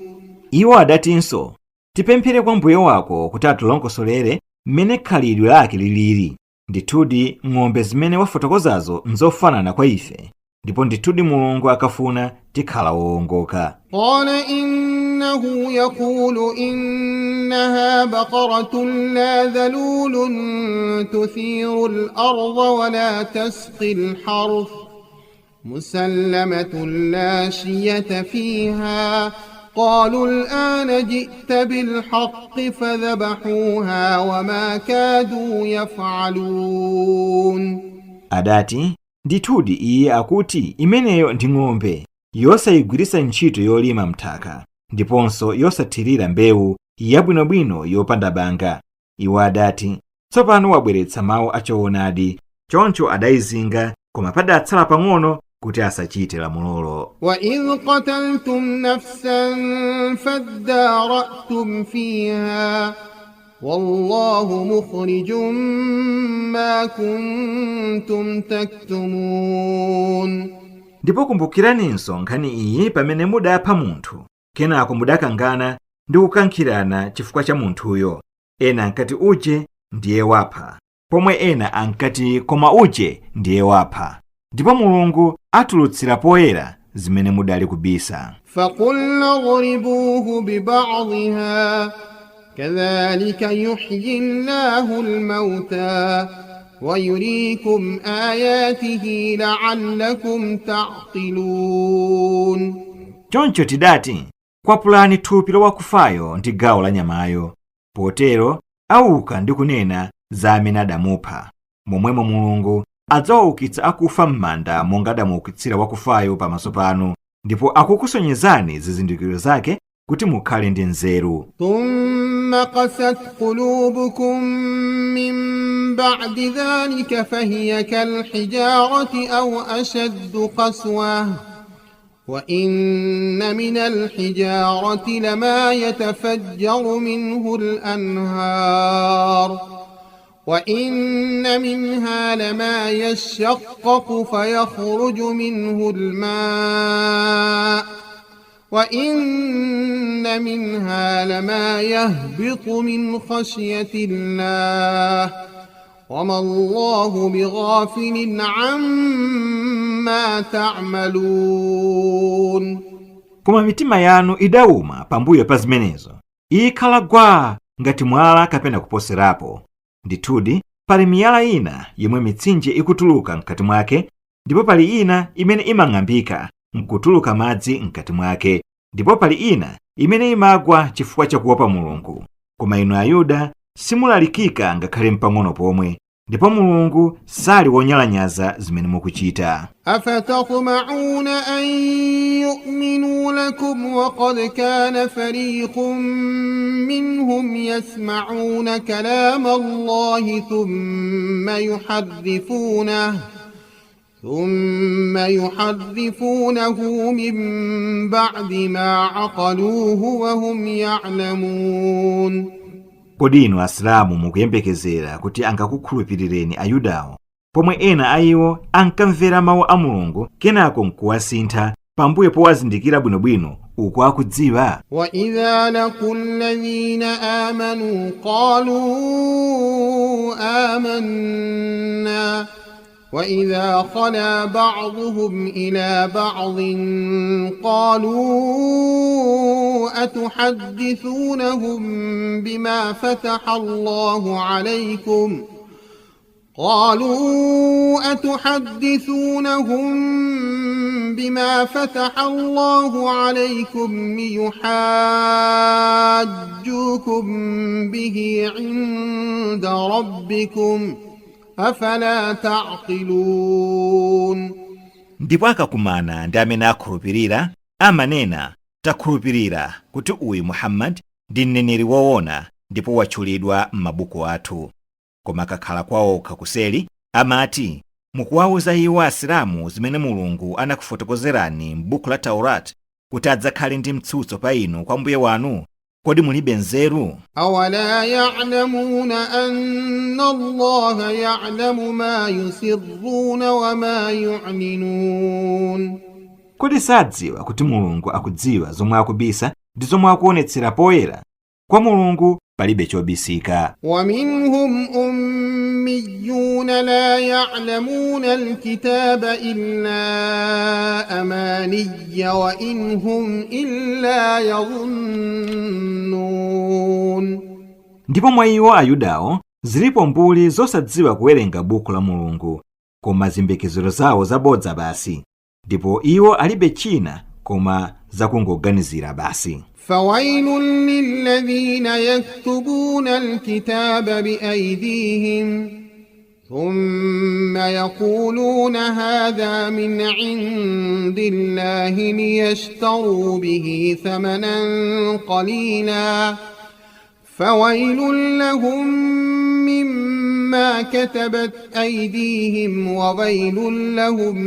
Iwo adatinso, tipemphere kwa mbuye wako kuti atilongosolere mmene khalidwe lake liliri. Ndithudi ng'ombe zimene wafotokozazo nzofanana kwa ife, ndipo ndithudi Mulungu akafuna tikhala wowongoka. قال إنه يقول إنها بقرة لا ذلول تثير الأرض ولا تسقي الحرث مسلمة لا شية فيها قالوا الآن جئت بالحق فذبحوها وما كادوا يفعلون. Adati, ndithudi iye akuti imeneyo ndi ng'ombe yosayigwiritsa ntchito yolima mthaka, ndiponso yosathirira mbewu, yabwinobwino yopanda banga. Iwo adati, tsopano wabweretsa mawu achoonadi. Choncho adayizinga, koma padatsala pang'ono kuti asachite lamulolo. وإذ قتلتم نفسا فادارأتم فيها والله مخرج ما كنتم تكتمون. Ndipo kumbukiraninso nkhani iyi pamene mudapha munthu, kenako mudakangana ndi kukankhirana chifukwa cha munthuyo. Ena ankati uje ndiye wapha, pomwe ena ankati koma uje ndiye wapha, ndipo Mulungu atulutsira poyera zimene mudali kubisa. فقلنا اضربوه ببعضها كذلك يحيي الله الموتى ويريكم آياته لعلكم تعقلون. Choncho tidati, kwapulani thupi la wakufayo ndi gawo la nyamayo. Potero auka ndi kunena za amene adamupha. Momwemo Mulungu adzawaukitsa akufa m'manda monga adamuukitsira wakufayo pamaso panu, ndipo akukusonyezani zizindikiro zake kuti mukhale ndi nzeru. ثم قست قلوبكم من بعد ذلك فهي كالحجارة أو أشد قسوة وإن من الحجارة لما يتفجر منه الأنهار وإن منها لما يشقق فيخرج منه الماء وإن منها لما يهبط من خشية الله وما الله بغافل عما تعملون. Koma mitima yanu idawuma pambuyo pa zimenezo, ikhala gwaa ngati mwala kapena kuposerapo. Ndithudi pali miyala ina yomwe mitsinje ikutuluka mkati mwake, ndipo pali ina imene imang'ambika nkutuluka madzi mkati mwake, ndipo pali ina imene imagwa chifukwa chakuopa Mulungu. Koma inu Ayuda simulalikika ngakhale mpang'ono pomwe, ndipo Mulungu sali wonyalanyaza zimene mukuchita. أفتطمعون أن يؤمنوا لكم وقد كان فريق منهم يسمعون كلام الله ثم يحرفونه من بعد ما عقلوه وهم يعلمون. Kodi inu Asilamu mukuyembekezera kuti angakukhulupirireni Ayudawo, pomwe ena a iwo ankamvera mawu a Mulungu kenako nkuwasintha pambuyo powazindikira bwinobwino uku akudziwa? وإذا لقوا الذين آمنوا قالوا آمنا وإذا خلا بعضهم إلى بعض قالوا أتحدثونهم بما فتح الله عليكم قالوا أتحدثونهم بما فتح الله عليكم ليحاجوكم به عند ربكم أفلا تعقلون. Ndipo akakumana ndi amene akhulupirira amanena, takhulupirira kuti uyu Muhammad ndi mneneri woona ndipo watchulidwa m'mabuku athu. Koma akakhala kwaokha kuseli amati, mukuwawuza iwo Asilamu zimene Mulungu anakufotokozerani m'buku la Taurat kuti adzakhale ndi mtsutso pa inu kwa Mbuye wanu? Kodi mulibe nzeru? أولا يعلمون أن الله يعلم ما يسرون وما يعلنون. Kodi sadziwa kuti Mulungu akudziwa zomwe akubisa ndi zomwe akuonetsera poyera? Kwa Mulungu palibe chobisika. ومنهم أميون لا يعلمون الكتاب إلا أماني وإن هم إلا يظنون. Ndipo mwa iwo Ayudawo zilipo mbuli zosadziwa kuwerenga buku la Mulungu, koma ziyembekezero zawo zabodza basi, ndipo iwo alibe china koma zakungoganizira basi. فويل للذين يكتبون الكتاب بأيديهم ثم يقولون هذا من عند الله ليشتروا به ثمنا قليلا فويل لهم مما كتبت أيديهم وويل لهم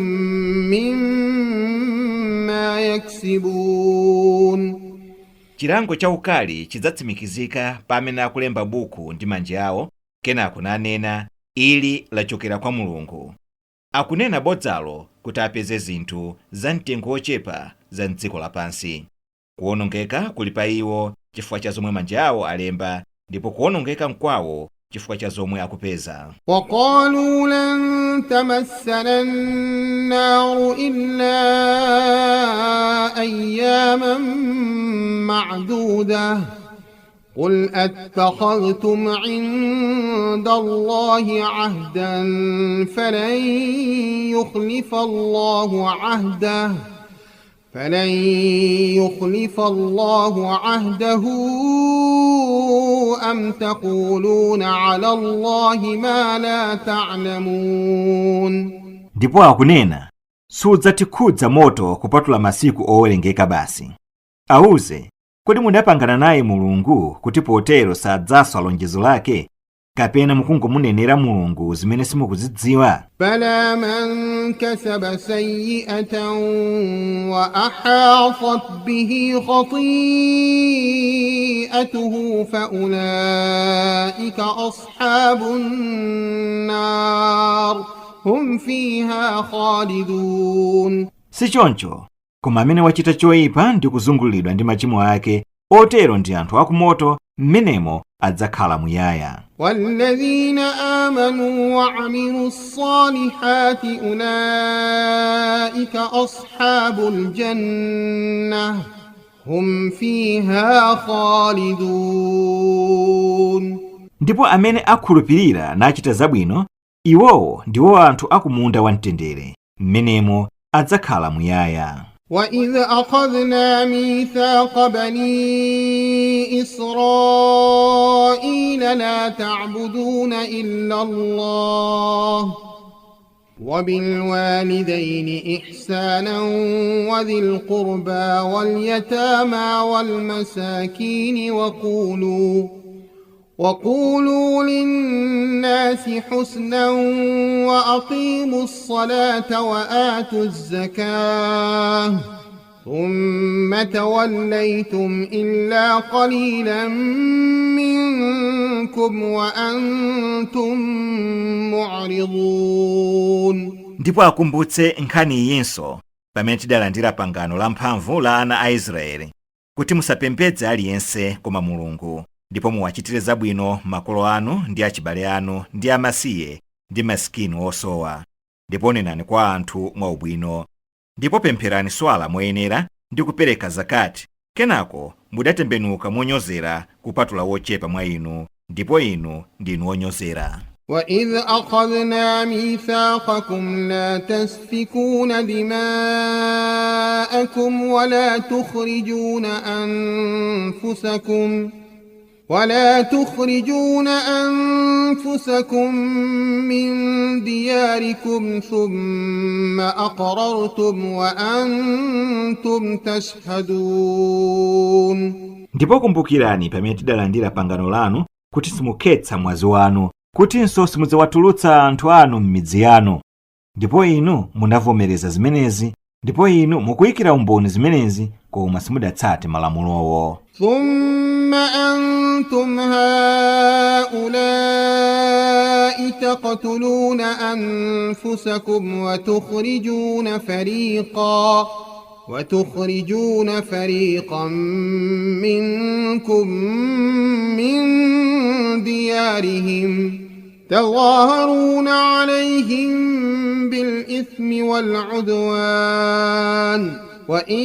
مما يكسبون. Chilango chaukali chidzatsimikizika pa amene akulemba buku ndi manja awo, kenako nanena ili lachokera kwa Mulungu. Akunena bodzalo kuti apeze zinthu za mtengo wochepa za mdziko lapansi. Kuwonongeka kuli pa iwo chifukwa cha zomwe manja awo alemba, ndipo kuwonongeka nkwawo chifukwa cha zomwe akupeza. وقالوا لن تمسنا النار إلا أياما معدودة قل أتخذتم عند الله عهدا فلن يخلف الله عهده فلن يخلف الله عهده أم تقولون على الله ما لا تعلمون. Ndipo akunena, "Sudzatikhudza moto kupatula masiku owerengeka basi." Auze, kodi mudapangana naye Mulungu kuti potero sadzaswa lonjezo lake, kapena mukungomunenera Mulungu zimene simukuzidziwa? بلى من كسب سيئة وأحاطت به خطيئته فأولئك أصحاب النار هم فيها خالدون. Sichoncho, koma amene wachita choyipa ndi kuzungulidwa ndi machimo ake, otero ndi anthu akumoto, mmenemo adzakhala muyaya. والذين آمنوا وعملوا الصالحات أولئك أصحاب الجنة هم فيها خالدون. Ndipo amene akhulupirira nachita zabwino, iwowo ndiwo anthu akumunda wamtendere, mmenemo adzakhala muyaya. وإذ أخذنا ميثاق بني إسرائيل لا تعبدون إلا الله وبالوالدين إحسانا وذي القربى واليتامى والمساكين وقولوا للناس حسنا وأقيموا الصلاة وآتوا الزكاة ثم توليتم إلا قليلا منكم وأنتم معرضون. Ndipo akumbutse nkhani iyinso pamene tidalandira pangano lamphamvu la ana a Israeli, kuti musapembedze aliyense koma Mulungu, ndipo muwachitire zabwino makolo anu ndi achibale anu ndi amasiye ndi masikini osowa, ndipo nenani kwa anthu mwaubwino, ndipo pempherani swala moyenera ndi kupereka zakati. Kenako mudatembenuka monyozera kupatula wochepa mwa inu, ndipo inu ndinu onyozera. وإذ أخذنا ميثاقكم لا تسفكون دماءكم ولا تخرجون أنفسكم من دياركم ثم أقررتم وأنتم تشهدون. Ndipo kumbukirani pamene tidalandira pangano lanu kuti simukhetsa mwazi wanu, kutinso simudzawatulutsa anthu anu m'midzi yanu, ndipo inu munavomereza zimenezi, ndipo inu mukuyikira umboni zimenezi, koma simudatsate malamulowo. ثم أنتم هؤلاء تقتلون أنفسكم وتخرجون فريقا منكم من ديارهم تظاهرون عليهم بالإثم والعدوان وإن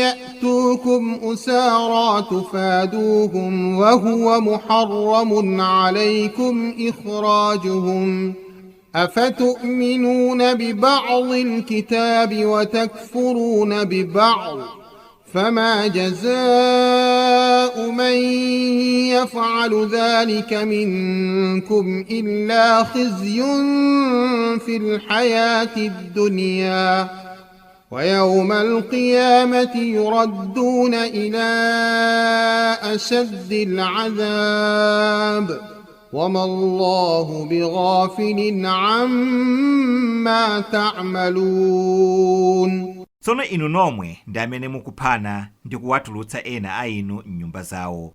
يأتوكم أسارى تفادوهم وهو محرم عليكم إخراجهم أفتؤمنون ببعض الكتاب وتكفرون ببعض فما جزاء من يفعل ذلك منكم إلا خزي في الحياة الدنيا ويوم القيامة يردون إلى أشد العذاب وما الله بغافل عما تعملون. Tsono inu nomwe ndi amene mukuphana ndi kuwatulutsa ena a inu m'nyumba zawo,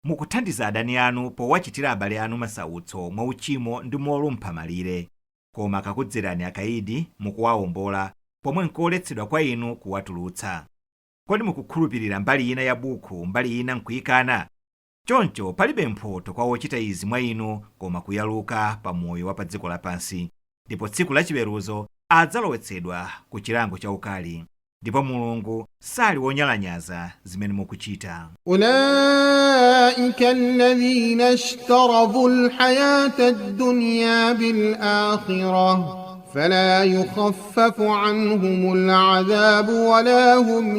mukuthandiza adani anu powachitira abale anu masautso mwauchimo ndi molumpha malire. Koma akakudzerani akayidi, mukuwawombola, pomwe nkoletsedwa kwa inu kuwatulutsa. Kodi mukukhulupirira mbali ina ya buku, mbali ina nkuyikana? Choncho palibe mphotho kwa wochita izi mwa inu koma kuyaluka pa moyo wa pa dziko lapansi, ndipo tsiku lachiweruzo adzalowetsedwa ku chilango chaukali. Ndipo Mulungu sali wonyalanyaza zimene mukuchita. أولئك الذين اشتروا الحياة الدنيا بالآخرة فلا يخفف عنهم العذاب ولا هم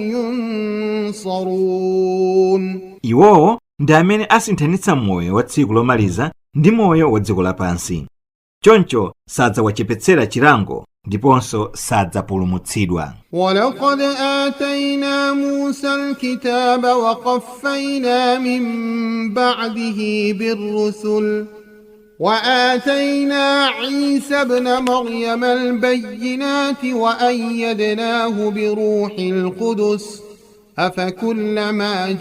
ينصرون. Iwowo ndi amene asinthanitsa moyo wa tsiku lomaliza ndi moyo wa dziko lapansi, choncho sadzawachepetsera chilango ndiponso sadzapulumutsidwa. ولقد آتينا موسى الكتاب وقفينا من بعده بالرسل وآتينا عيسى ابن مريم البينات وأيدناه بروح القدس أفكلما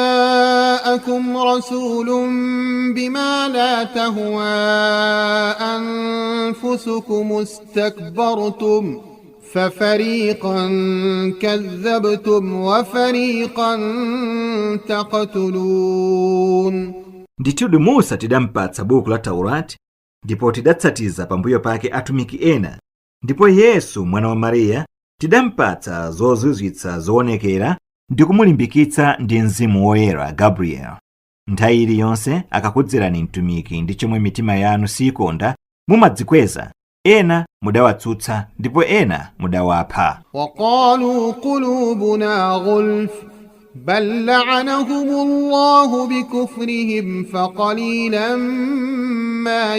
جاءكم رسول بما لا تهوى أنفسكم استكبرتم ففريقا كذبتم وفريقا تقتلون. Ndithudi Musa tidampatsa buku la Taurati, ndipo tidatsatiza pambuyo pake atumiki ena, ndipo Yesu mwana wa Mariya tidampatsa zozizwitsa zoonekera ndi kumulimbikitsa ndi Mzimu Woyera Gabriel. Nthawi iliyonse akakudzerani mtumiki ndi chomwe mitima yanu siyikonda, mumadzikweza, ena mudawatsutsa ndipo ena mudawapha. وقالوا قلوبنا غلف بل لعنهم الله بكفرهم فقليلا ما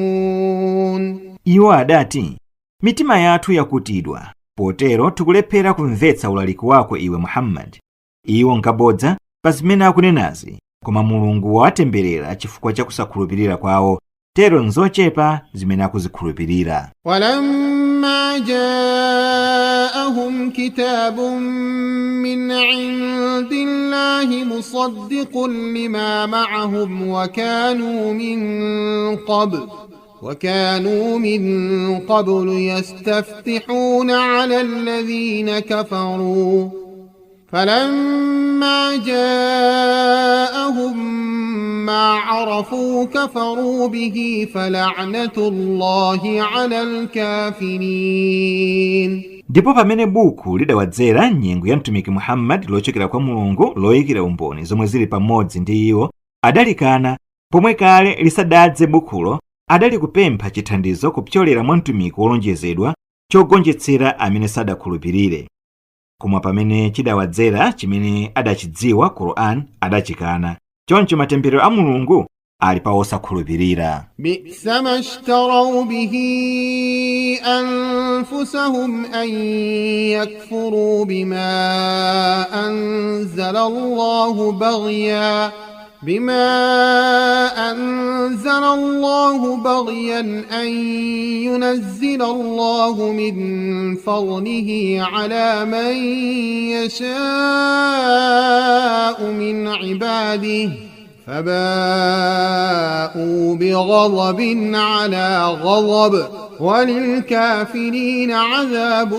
يؤمنون. Iwo adati, mitima yathu yakutidwa, potero tikulephera kumvetsa ulaliki wako iwe Muhammad. Iwo nkabodza pa zimene akunenazi, koma Mulungu wawatemberera chifukwa cha kusakhulupirira kwawo, tero nzochepa zimene akuzikhulupirira. ولما جاءهم كتاب من عند الله مصدق لما معهم وكانوا من قبل يستفتحون على الذين كفروا فلما جاءهم ما عرفوا كفروا به فلعنة الله على الكافرين. Ndipo pamene buku lidawadzera nyengo ya mtumiki Muhammad lochokera kwa Mulungu loyikira umboni zomwe zili pamodzi ndi iwo, adalikana, pomwe kale lisadadze bukhulo adali kupempha chithandizo kupyolera mwa mtumiki wolonjezedwa chogonjetsera amene sadakhulupirire. Koma pamene chidawadzera chimene adachidziwa, Quran, adachikana. Choncho matemberero a Mulungu ali pa osakhulupirira. بئس ما اشتروا به أنفسهم أن يكفروا بما أنزل الله بغيا أن ينزل الله من فضله على من يشاء من عباده فباءوا بغضب على غضب وللكافرين عذاب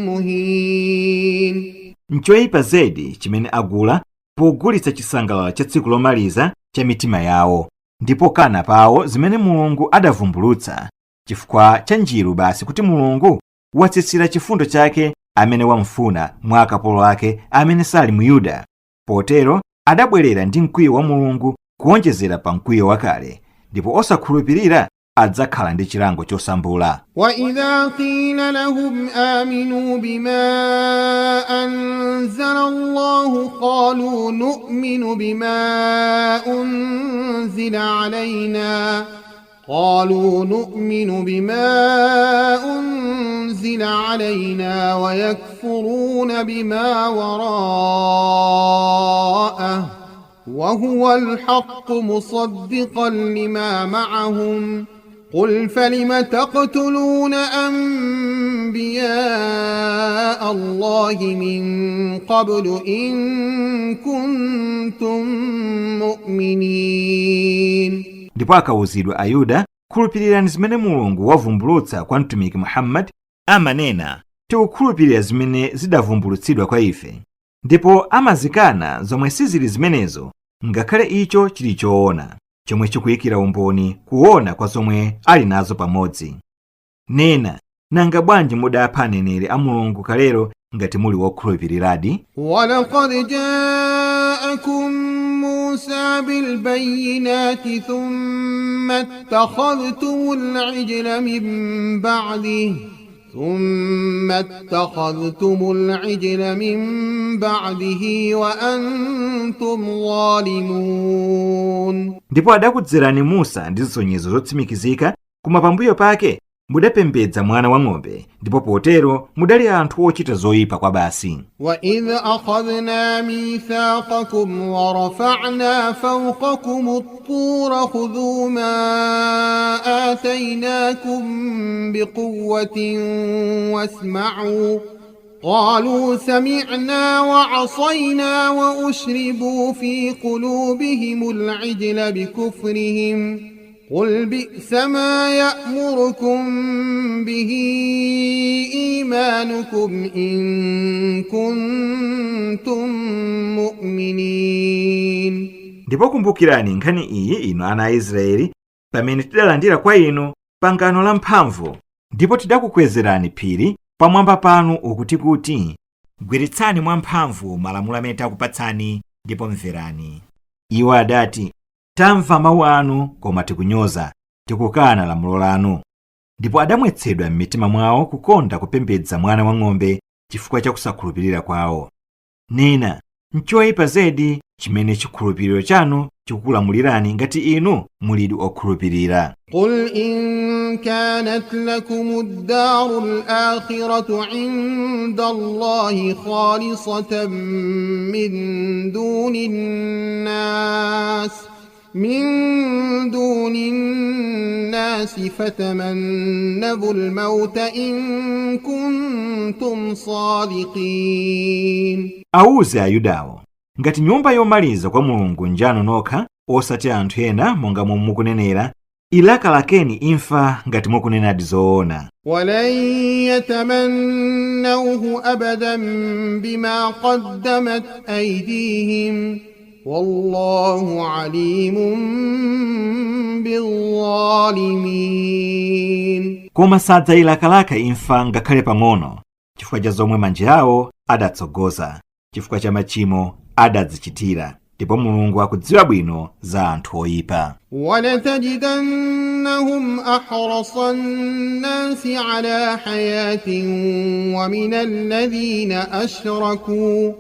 مهين. Nchoyipa zedi chimene agula pogulitsa chisangalalo cha tsiku lomaliza cha mitima yawo, ndipo kana pawo zimene Mulungu adavumbulutsa chifukwa cha njiru basi kuti Mulungu watsitsira chifundo chake amene wamfuna mwa akapolo ake amene sali Muyuda. Potero adabwerera ndi mkwiyo wa Mulungu kuwonjezera pa mkwiyo wakale, ndipo osakhulupirira adzakhala ndi chilango chosambula. وإذا قيل لهم آمنوا بما أنزل الله قالوا نؤمن بما أنزل علينا ويكفرون بما وراءه وهو الحق مصدقا لما معهم قل فلم تقتلون أنبياء الله من قبل إن كنتم مؤمنين؟ Ndipo akawuzidwa Ayuda, khulupirirani zimene Mulungu wavumbulutsa kwa mtumiki Muhammad, amanena, tikukhulupirira zimene zidavumbulutsidwa kwa ife, ndipo amazikana zomwe sizili zimenezo ngakhale icho chili choona chomwe chikuyikira umboni kuona kwa zomwe ali nazo pamodzi. Nena, Nanga bwanji mudapha aneneri a Mulungu kalero ngati muli wokhulupiriradi? ولقد جاءكم موسى بالبينات ثم اتخذتم العجل من بعده ثم اتخذتم العجل من بعده وأنتم ظالمون. Ndipo adakudzerani Musa ndi zisonyezo zotsimikizika, koma pambuyo pake mudapembedza mwana wang'ombe, ndipo potero mudali anthu ochita zoyipa kwa basi. وإذ أخذنا ميثاقكم ورفعنا فوقكم الطور خذوا ما آتيناكم بقوة واسمعوا قالوا سمعنا وعصينا وأشربوا في قلوبهم العجل بكفرهم قل بئس ما يأمركم به إيمانكم إن كنتم مؤمنين. Ndipo kumbukirani nkhani iyi, inu ana a Israeli, pamene tidalandira kwa inu pangano la mphamvu, ndipo tidakukwezerani phiri pamwamba panu ukuti kuti gwiritsani mwamphamvu malamulo amene takupatsani ndipo mverani. Iwo adati, tamva mawu anu, koma tikunyoza, tikukana lamulo lanu. Ndipo adamwetsedwa m'mitima mwawo kukonda kupembedza mwana wang'ombe chifukwa cha kusakhulupirira kwawo. Nena, nchoyipa zedi chimene chikhulupiriro chanu chikukulamulirani ngati inu mulidi okhulupirira. قل إن كانت لكم الدار الآخرة عند الله خالصة من دون الناس فتمنوا الموت إن كنتم صادقين. Awuze Ayudawo, ngati nyumba yomaliza kwa Mulungu njanu nokha, osati anthu ena monga momwe mukunenera, ilakalakeni imfa ngati mukunenadi zoona. ولن يتمنوه أبدا بما قدمت أيديهم والله عليم بالظالمين. Koma sadzayilakalaka imfa ngakhale pang'ono chifukwa cha zomwe manja awo adatsogoza, chifukwa cha machimo adadzichitira, ndipo Mulungu akudziwa bwino za anthu oyipa. ولتجدنهم أحرص الناس على حياة ومن الذين أشركوا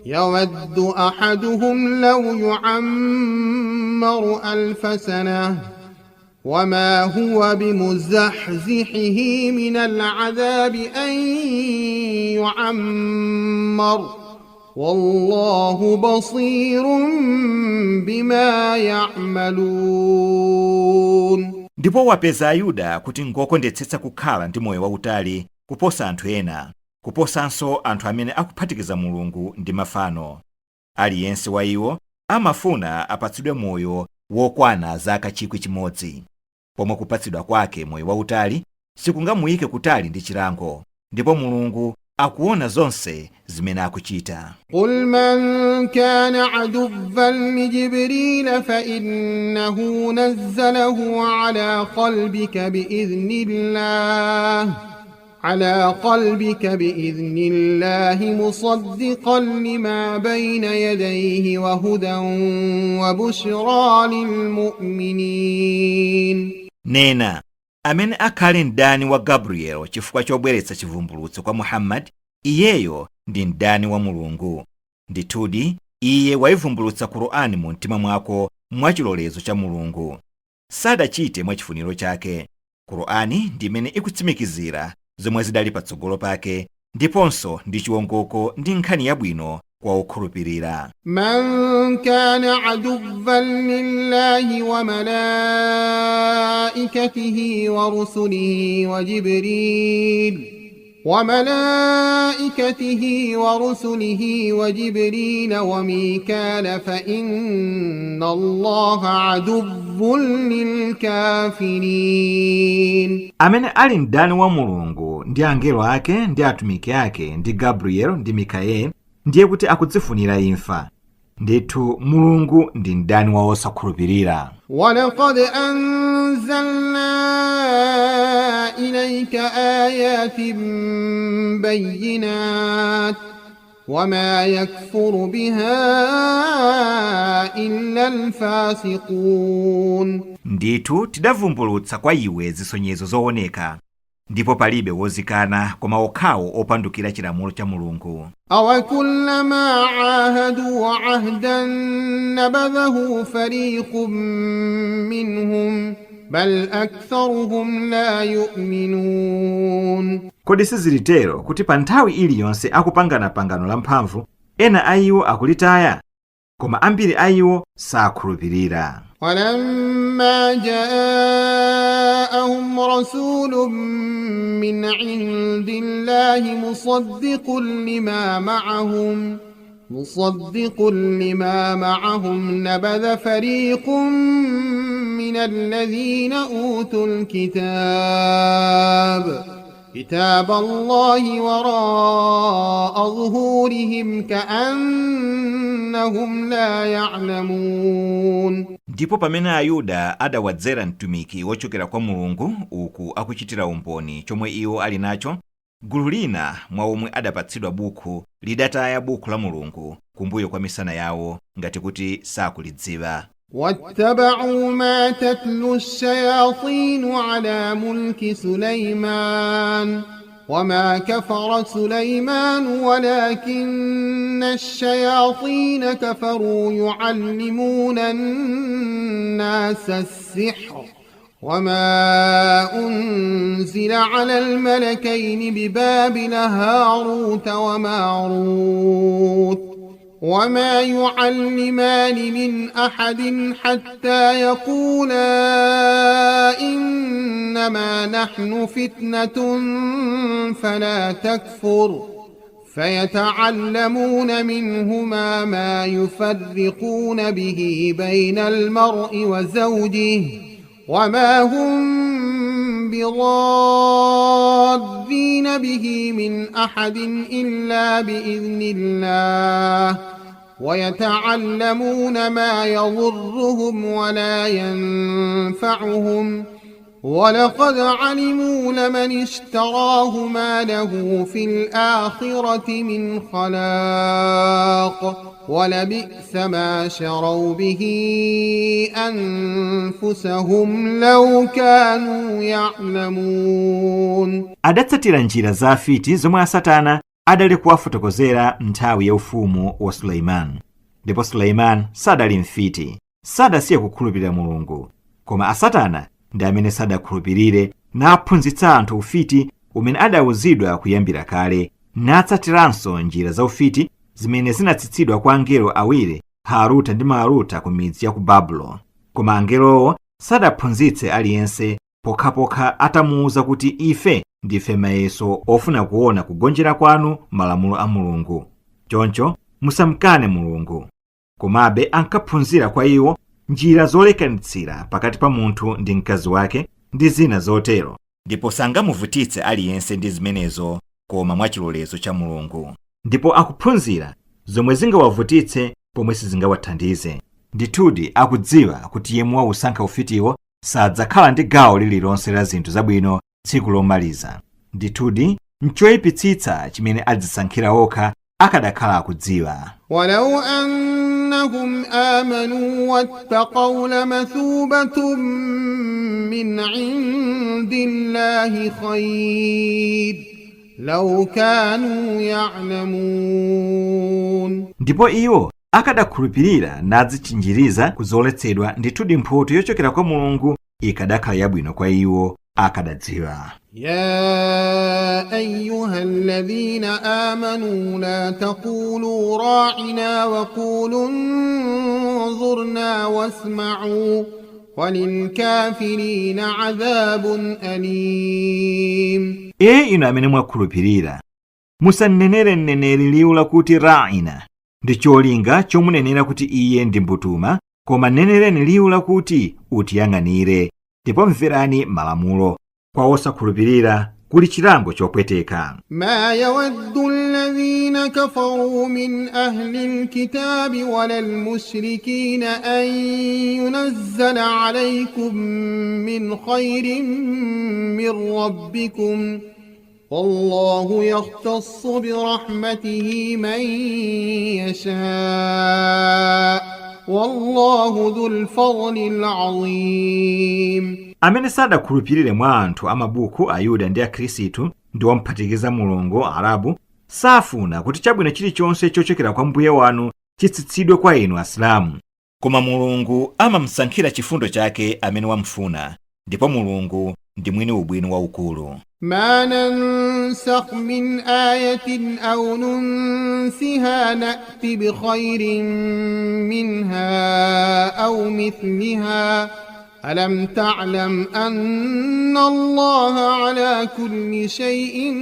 يود أحدهم لو يعمر 1000 سنة وما هو بمزحزحه من العذاب أن يعمر والله بصير بما يعملون. Ndipo wapeza Ayuda kuti ngokondetsetsa kukhala ndi moyo wautali kuposa anthu ena, kuposanso anthu amene akuphatikiza Mulungu ndi mafano. Aliyense wa iwo amafuna apatsidwe moyo wokwana zaka 1,000, pomwe kupatsidwa kwake moyo wautali sikungamuyike kutali ndi chilango, ndipo Mulungu akuona zonse zimene akuchita. قل من كان عدوا لجبريل فإنه نزله على قلبك بإذن الله مصدقا لما بين يديه وهدى وبشرى للمؤمنين. Nena, amene akhale mdani wa Gabriel chifukwa chobweretsa chivumbulutso kwa Muhammad, iyeyo ndi mdani wa Mulungu. Ndithudi iye wayivumbulutsa Kur'ani mu mtima mwako mwachilolezo cha Mulungu, sadachite mwachifuniro chake. Kur'ani ndi imene ikutsimikizira zomwe zidali patsogolo pake, ndiponso ndi chiwongoko ndi nkhani yabwino kwa okhulupirira. من كان عدوا لله وملائكته ورسله وجبريل وميكال فإن الله عدو للكافرين. Amene ali mdani wa Mulungu ndi angelo ake ndi atumiki ake ndi Gabriel ndi Mikaeli, ndiye kuti akudzifunira imfa. Ndithu Mulungu ndi mdani wa osakhulupirira. ولقد أنزلنا إليك آيات بينات وما يكفر بها إلا الفاسقون. Ndithu tidavumbulutsa kwa iwe zisonyezo zooneka, ndipo palibe wozikana koma okhawo opandukira chilamulo cha Mulungu. أوكلما عاهدوا عهدا نبذه فريق منهم بل أكثرهم لا يؤمنون. Kodi sizilitero kuti pa nthawi iliyonse akupangana pangano la mphamvu, ena a iwo akulitaya? Koma ambiri a iwo sakhulupirira. ولما جاءهم رسول من عند الله مصدق لما معهم نبذ فريق من الذين أوتوا كتاب الله وراء ظهورهم كأنهم لا يعلمون. Ndipo pamene Ayuda adawadzera mtumiki wochokera kwa Mulungu uku akuchitira umboni chomwe iwo ali nacho, gulu lina mwa omwe adapatsidwa buku lidataya buku la Mulungu kumbuyo kwa misana yawo ngati kuti sakulidziwa. واتبعوا ما تتلو الشياطين على ملك سليمان وما كفر سليمان ولكن الشياطين كفروا يعلمون الناس السحر وما أنزل على الملكين ببابل هاروت وماروت وما يعلمان من أحد حتى يقولا إنما نحن فتنة فلا تكفر فيتعلمون منهما ما يفرقون به بين المرء وزوجه وما هم بضارين به من أحد إلا بإذن الله ويتعلمون ما يضرهم ولا ينفعهم ولقد علموا لمن اشتراه ما له في الآخرة من خلاق ولبئس ما شروا به أنفسهم لو كانوا يعلمون. Adatsatira njira za afiti zomwe asatana adali kuwafotokozera nthawi ya ufumu wa Suleimani. Ndipo Suleimani sadali mfiti, sadasiye kukhulupirira Mulungu, koma asatana ndi amene sadakhulupirire naphunzitsa anthu ufiti umene adawuzidwa kuyambira kale, natsatiranso njira za ufiti zimene zinatsitsidwa kwa angelo awiri, Haruta ndi Maruta, ku midzi ya ku Babulo. Koma angelowo sadaphunzitse aliyense pokhapokha atamuwuza kuti ife ndife mayeso ofuna kuona kugonjera kwanu malamulo a Mulungu, choncho musamkane Mulungu. Komabe ankaphunzira kwa iwo njira zolekanitsira pakati pa munthu ndi mkazi wake ndi zina zotero, ndipo sangamuvutitse aliyense ndi zimenezo koma mwachilolezo cha Mulungu. Ndipo akuphunzira zomwe zingawavutitse pomwe sizingawathandize. Ndithudi akudziwa kuti yemwe wausankha ufitiwo sadzakhala ndi gawo lililonse la zinthu zabwino tsiku lomaliza. Ndithudi nchoyipitsitsa chimene adzisankhira okha akadakhala akudziwa. ولو أنهم آمنوا واتقوا لمثوبة من عند الله خير لو كانوا يعلمون. Ndipo iwo akadakhulupirira nadzichinjiriza kuzoletsedwa, ndithudi mphotho yochokera kwa Mulungu ikadakhala yabwino kwa iwo akadadziwa. يا أيها الذين آمنوا لا تقولوا راعنا وقولوا انظرنا واسمعوا وللكافرين عذاب أليم. Ee inu amene mwakhulupirira, musanenere mneneri liwu lakuti ra'ina ndi cholinga chomunenera kuti iye ndi mbutuma, koma nenereni liwu lakuti utiyang'anire, ndipo mverani malamulo. Kwa osakhulupirira Kuli chilango chopweteka. ما يود الذين كفروا من أهل الكتاب ولا المشركين أن ينزل عليكم من خير من ربكم والله يختص برحمته من يشاء والله ذو الفضل العظيم. Amene sadakhulupirire mwa anthu amabuku, Ayuda ndi Akhristu, ndi omphatikiza Mulungu, Arabu, safuna kuti chabwino chilichonse chochokera kwa Mbuye wanu chitsitsidwe kwa inu Asilamu. Koma Mulungu amamsankhira chifundo chake amene wamfuna, ndipo Mulungu ndi mwini ubwino waukulu. ما ننسخ من آية أو ننسها نأت بخير منها أو مثلها ألم تعلم أن الله على كل شيء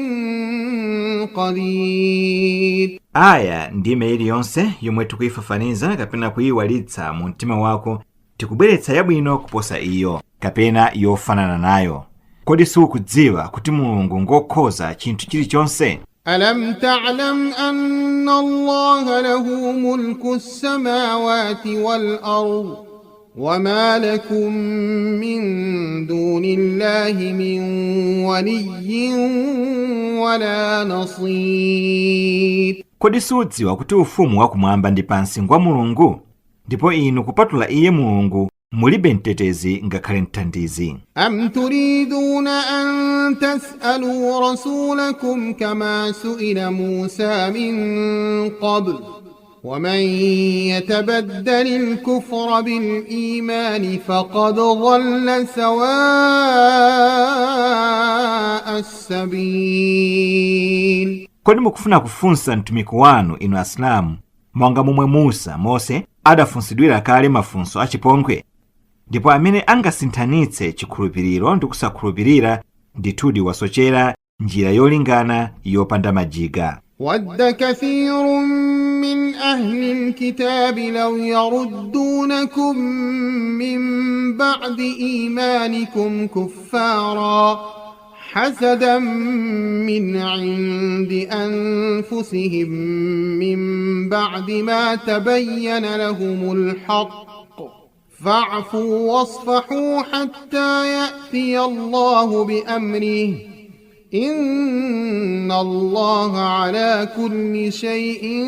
قدير. Aya ndime iliyonse yomwe tikuyifafaniza kapena kuyiwalitsa mu mtima wako, tikubweretsa yabwino kuposa iyo kapena yofanana nayo. Kodi sukudziwa kuti Mulungu ngokhoza chinthu chilichonse? ألم تعلم أن الله له ملك السماوات والأرض وما لكم من دون الله من ولي ولا نصير. Kodi sudziwa kuti ufumu wakumwamba ndi pansi ngwa Mulungu, ndipo inu kupatula iye Mulungu mulibe mtetezi ngakhale mthandizi? أم تريدون أن تسألوا رسولكم كما سئل موسى من قبل ومن يتبدل الكفر بالإيمان فقد ضل سواء السبيل. Kodi mukufuna kufunsa mtumiki wanu, inu Asilamu, monga momwe Musa, Mose, adafunsidwira kale mafunso achipongwe? Ndipo amene angasinthanitse chikhulupiriro ndi kusakhulupirira, ndithudi wasochera njira yolingana yopanda majiga. ود كثير من أهل الكتاب لو يردونكم من بعد إيمانكم كفارا حسدا من عند أنفسهم من بعد ما تبين لهم الحق فاعفوا واصفحوا حتى يأتي الله بأمره إن الله على كل شيء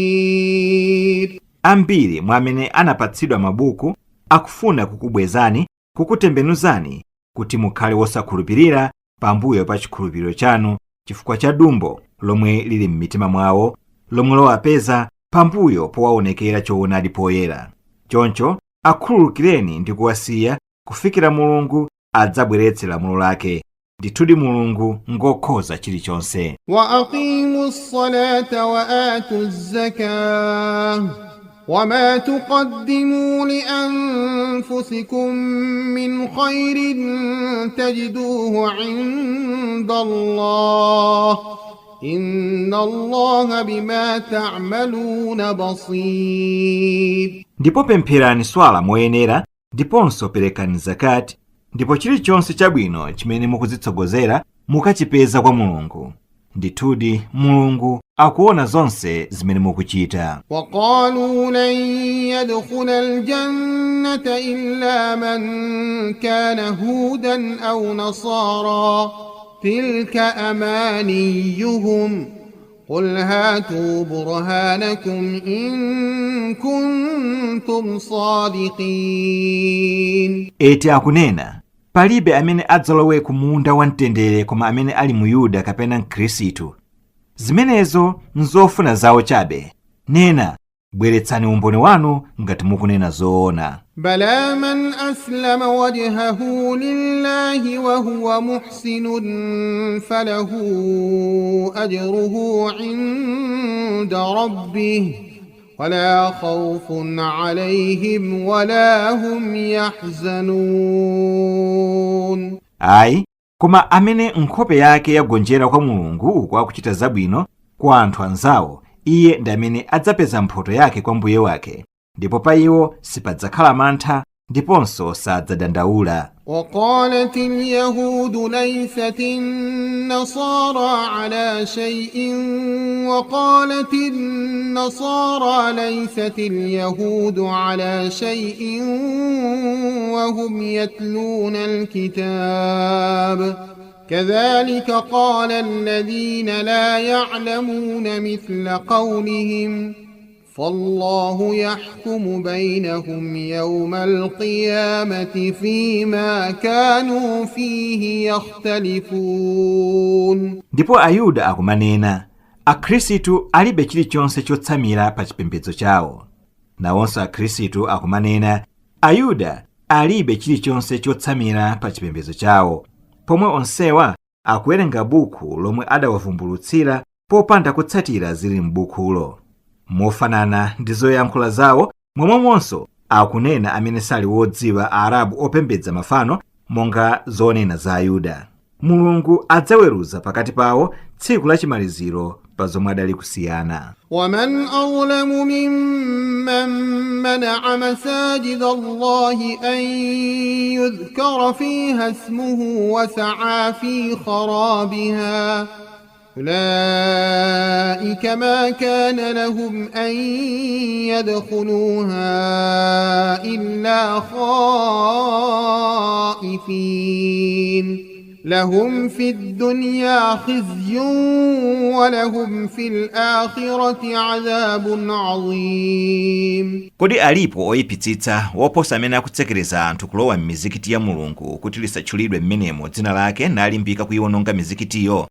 قدير. Ambiri mwa amene anapatsidwa mabuku akufuna kukubwezani, kukutembenuzani kuti mukhale wosakhulupirira pambuyo pa chikhulupiriro chanu, chifukwa cha dumbo lomwe lili m'mitima mwawo, lomwe lowapeza pambuyo powaonekera choonadi poyera. Choncho akhululukireni ndi kuwasiya kufikira Mulungu adzabweretse lamulo lake. Ndithudi Mulungu ngokhoza chilichonse. وأقيموا الصلاة وآتوا الزكاة وما تقدموا لأنفسكم من خير تجدوه عند الله إن الله بما تعملون بصير. Ndipo pempherani swala moyenera, ndiponso perekani zakati, ndipo chilichonse chabwino chimene mukudzitsogozera mukachipeza kwa Mulungu. Ndithudi Mulungu akuona zonse zimene mukuchita. وقالوا لن يدخل الجنة إلا من كان هودا أو نصارى تلك أمانيهم قل هاتوا برهانكم إن كنتم صادقين. Eti akunena, palibe amene adzalowe ku munda wamtendere koma amene ali Muyuda kapena Mkhristu. Zimenezo nzofuna zawo chabe. Nena, bweretsani umboni wanu ngati mukunena zoona. بلى من أسلم وجهه لله وهو محسن فله أجره عند ربه ولا خوف عليهم ولا هم يحزنون. Ayi, koma amene nkhope yake yagonjera kwa Mulungu uku akuchita zabwino kwa anthu anzawo, iye ndi amene adzapeza mphotho yake kwa Mbuye wake, ndipo pa iwo sipadzakhala mantha. Ndiponso sadzadandaula. وقالت اليهود ليست النصارى على شيء وقالت النصارى ليست اليهود على شيء وهم يتلون الكتاب كذلك قال الذين لا يعلمون مثل قولهم فالله يحكم بينهم يوم القيامة فيما كانوا فيه يختلفون. Ndipo Ayuda akumanena, Akhristu alibe chilichonse chotsamira pa chipembedzo chawo. Nawonso Akhristu akumanena, Ayuda alibe chilichonse chotsamira pa chipembedzo chawo, pomwe onsewa akuwerenga buku lomwe adawavumbulutsira popanda kutsatira zili m'bukulo. Mofanana ndi zoyankhula zawo, momwemonso akunena amene sali wodziwa Aarabu opembedza mafano monga zonena za Ayuda. Mulungu adzaweruza pakati pawo tsiku lachimaliziro pa zomwe adali kusiyana. ومن أظلم ممن منع مساجد الله أن يذكر فيها اسمه وسعى في خرابها أولئك ما كان لهم أن يدخلوها إلا خائفين لهم في الدنيا خزي ولهم في الآخرة عذاب عظيم. Kodi alipo oyipitsitsa woposa amene akutsekereza anthu kulowa m'mizikiti ya Mulungu kuti lisatchulidwe m'menemo dzina lake nalimbika kuyiwononga mizikitiyo,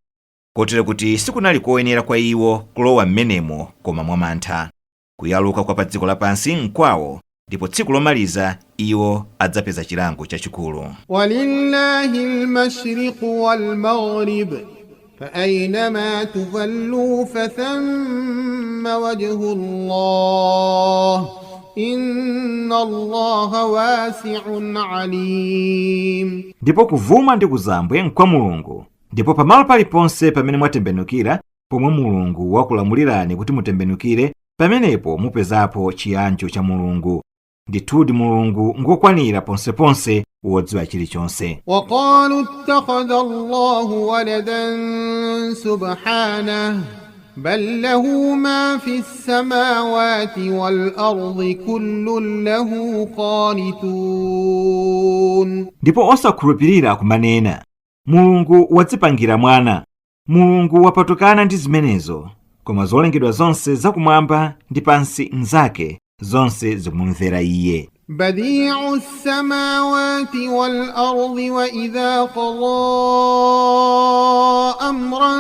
kotero kuti sikunali koyenera kwa iwo kulowa m'menemo koma mwamantha. Kuyaluka kwa pa dziko lapansi nkwawo, ndipo tsiku lomaliza iwo adzapeza chilango chachikulu. ولله المشرق والمغرب فأينما تولوا فثم وجه الله إن الله واسع عليم. Ndipo kuvuma ndi kuzambwe nkwa Mulungu, ndipo pamalo paliponse pamene mwatembenukira, pomwe Mulungu wakulamulirani kuti mutembenukire, pamenepo mupezapo chiyanjo cha Mulungu. Ndithudi Mulungu ngokwanira ponseponse, wodziwa chilichonse. وقالوا اتخذ الله ولدا سبحانه بل له ما في السماوات والأرض كل له قانتون. Ndipo osakhulupirira kumanena, Mulungu wadzipangira mwana. Mulungu wapatukana ndi zimenezo, koma zolengedwa zonse zakumwamba ndi pansi nzake, zonse zikumumvera iye. بديع السماوات والأرض وإذا قضى أمرا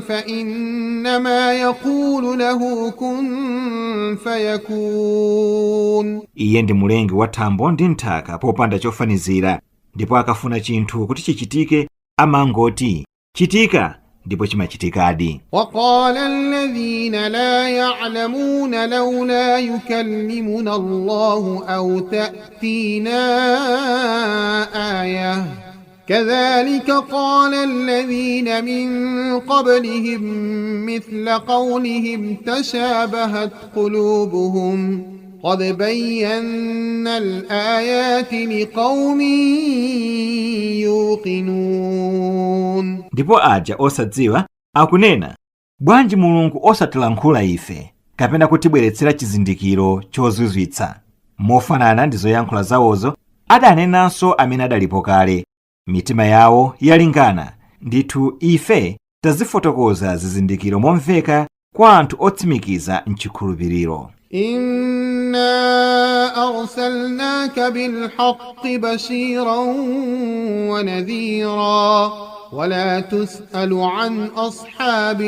فإنما يقول له كن فيكون. Iye ndi mulengi wa thambo ndi nthaka popanda chofanizira, ndipo akafuna chinthu kuti chichitike amangoti chitika, ndipo chimachitikadi. وقال الذين لا يعلمون لولا يكلمنا الله أو تأتينا آية كذلك قال الذين من قبلهم مثل قولهم تشابهت قلوبهم قد بينا الآيات لقوم يوقنون. Ndipo aja osadziwa akunena, bwanji Mulungu osatilankhula ife kapena kutibweretsera chizindikiro chozizwitsa? Mofanana ndi zoyankhula zawozo adanenanso amene adalipo kale. Mitima yawo yalingana. Ndithu ife tazifotokoza zizindikiro momveka kwa anthu otsimikiza mchikhulupiriro. إنا أرسلناك بالحق بشيرا ونذيرا ولا تسأل عن أصحاب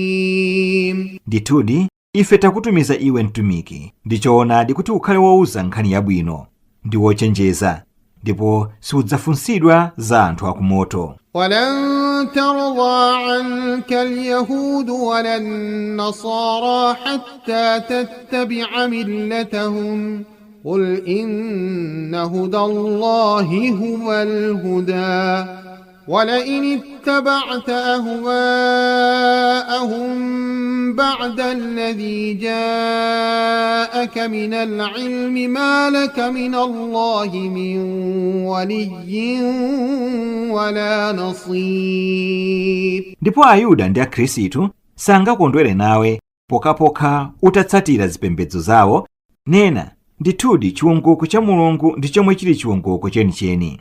الجحيم. Ndithudi ife takutumiza iwe mtumiki ndi choonadi kuti ukhale wouza nkhani yabwino ndi wochenjeza, ndipo sudzafunsidwa za anthu akumoto. ولن ترضى عنك اليهود ولا النصارى حتى تتبع ملتهم قل إن هدى الله هو الهدى ولئن اتبعت أهواءهم بعد الذي جاءك من العلم ما لك من الله من ولي ولا نصير. Ndipo Ayuda ndi Akhristu sangakondwere nawe pokhapokha utatsatira zipembedzo zawo. Nena, ndithudi chiwongoko cha Mulungu ndi chomwe chili chiwongoko chenicheni.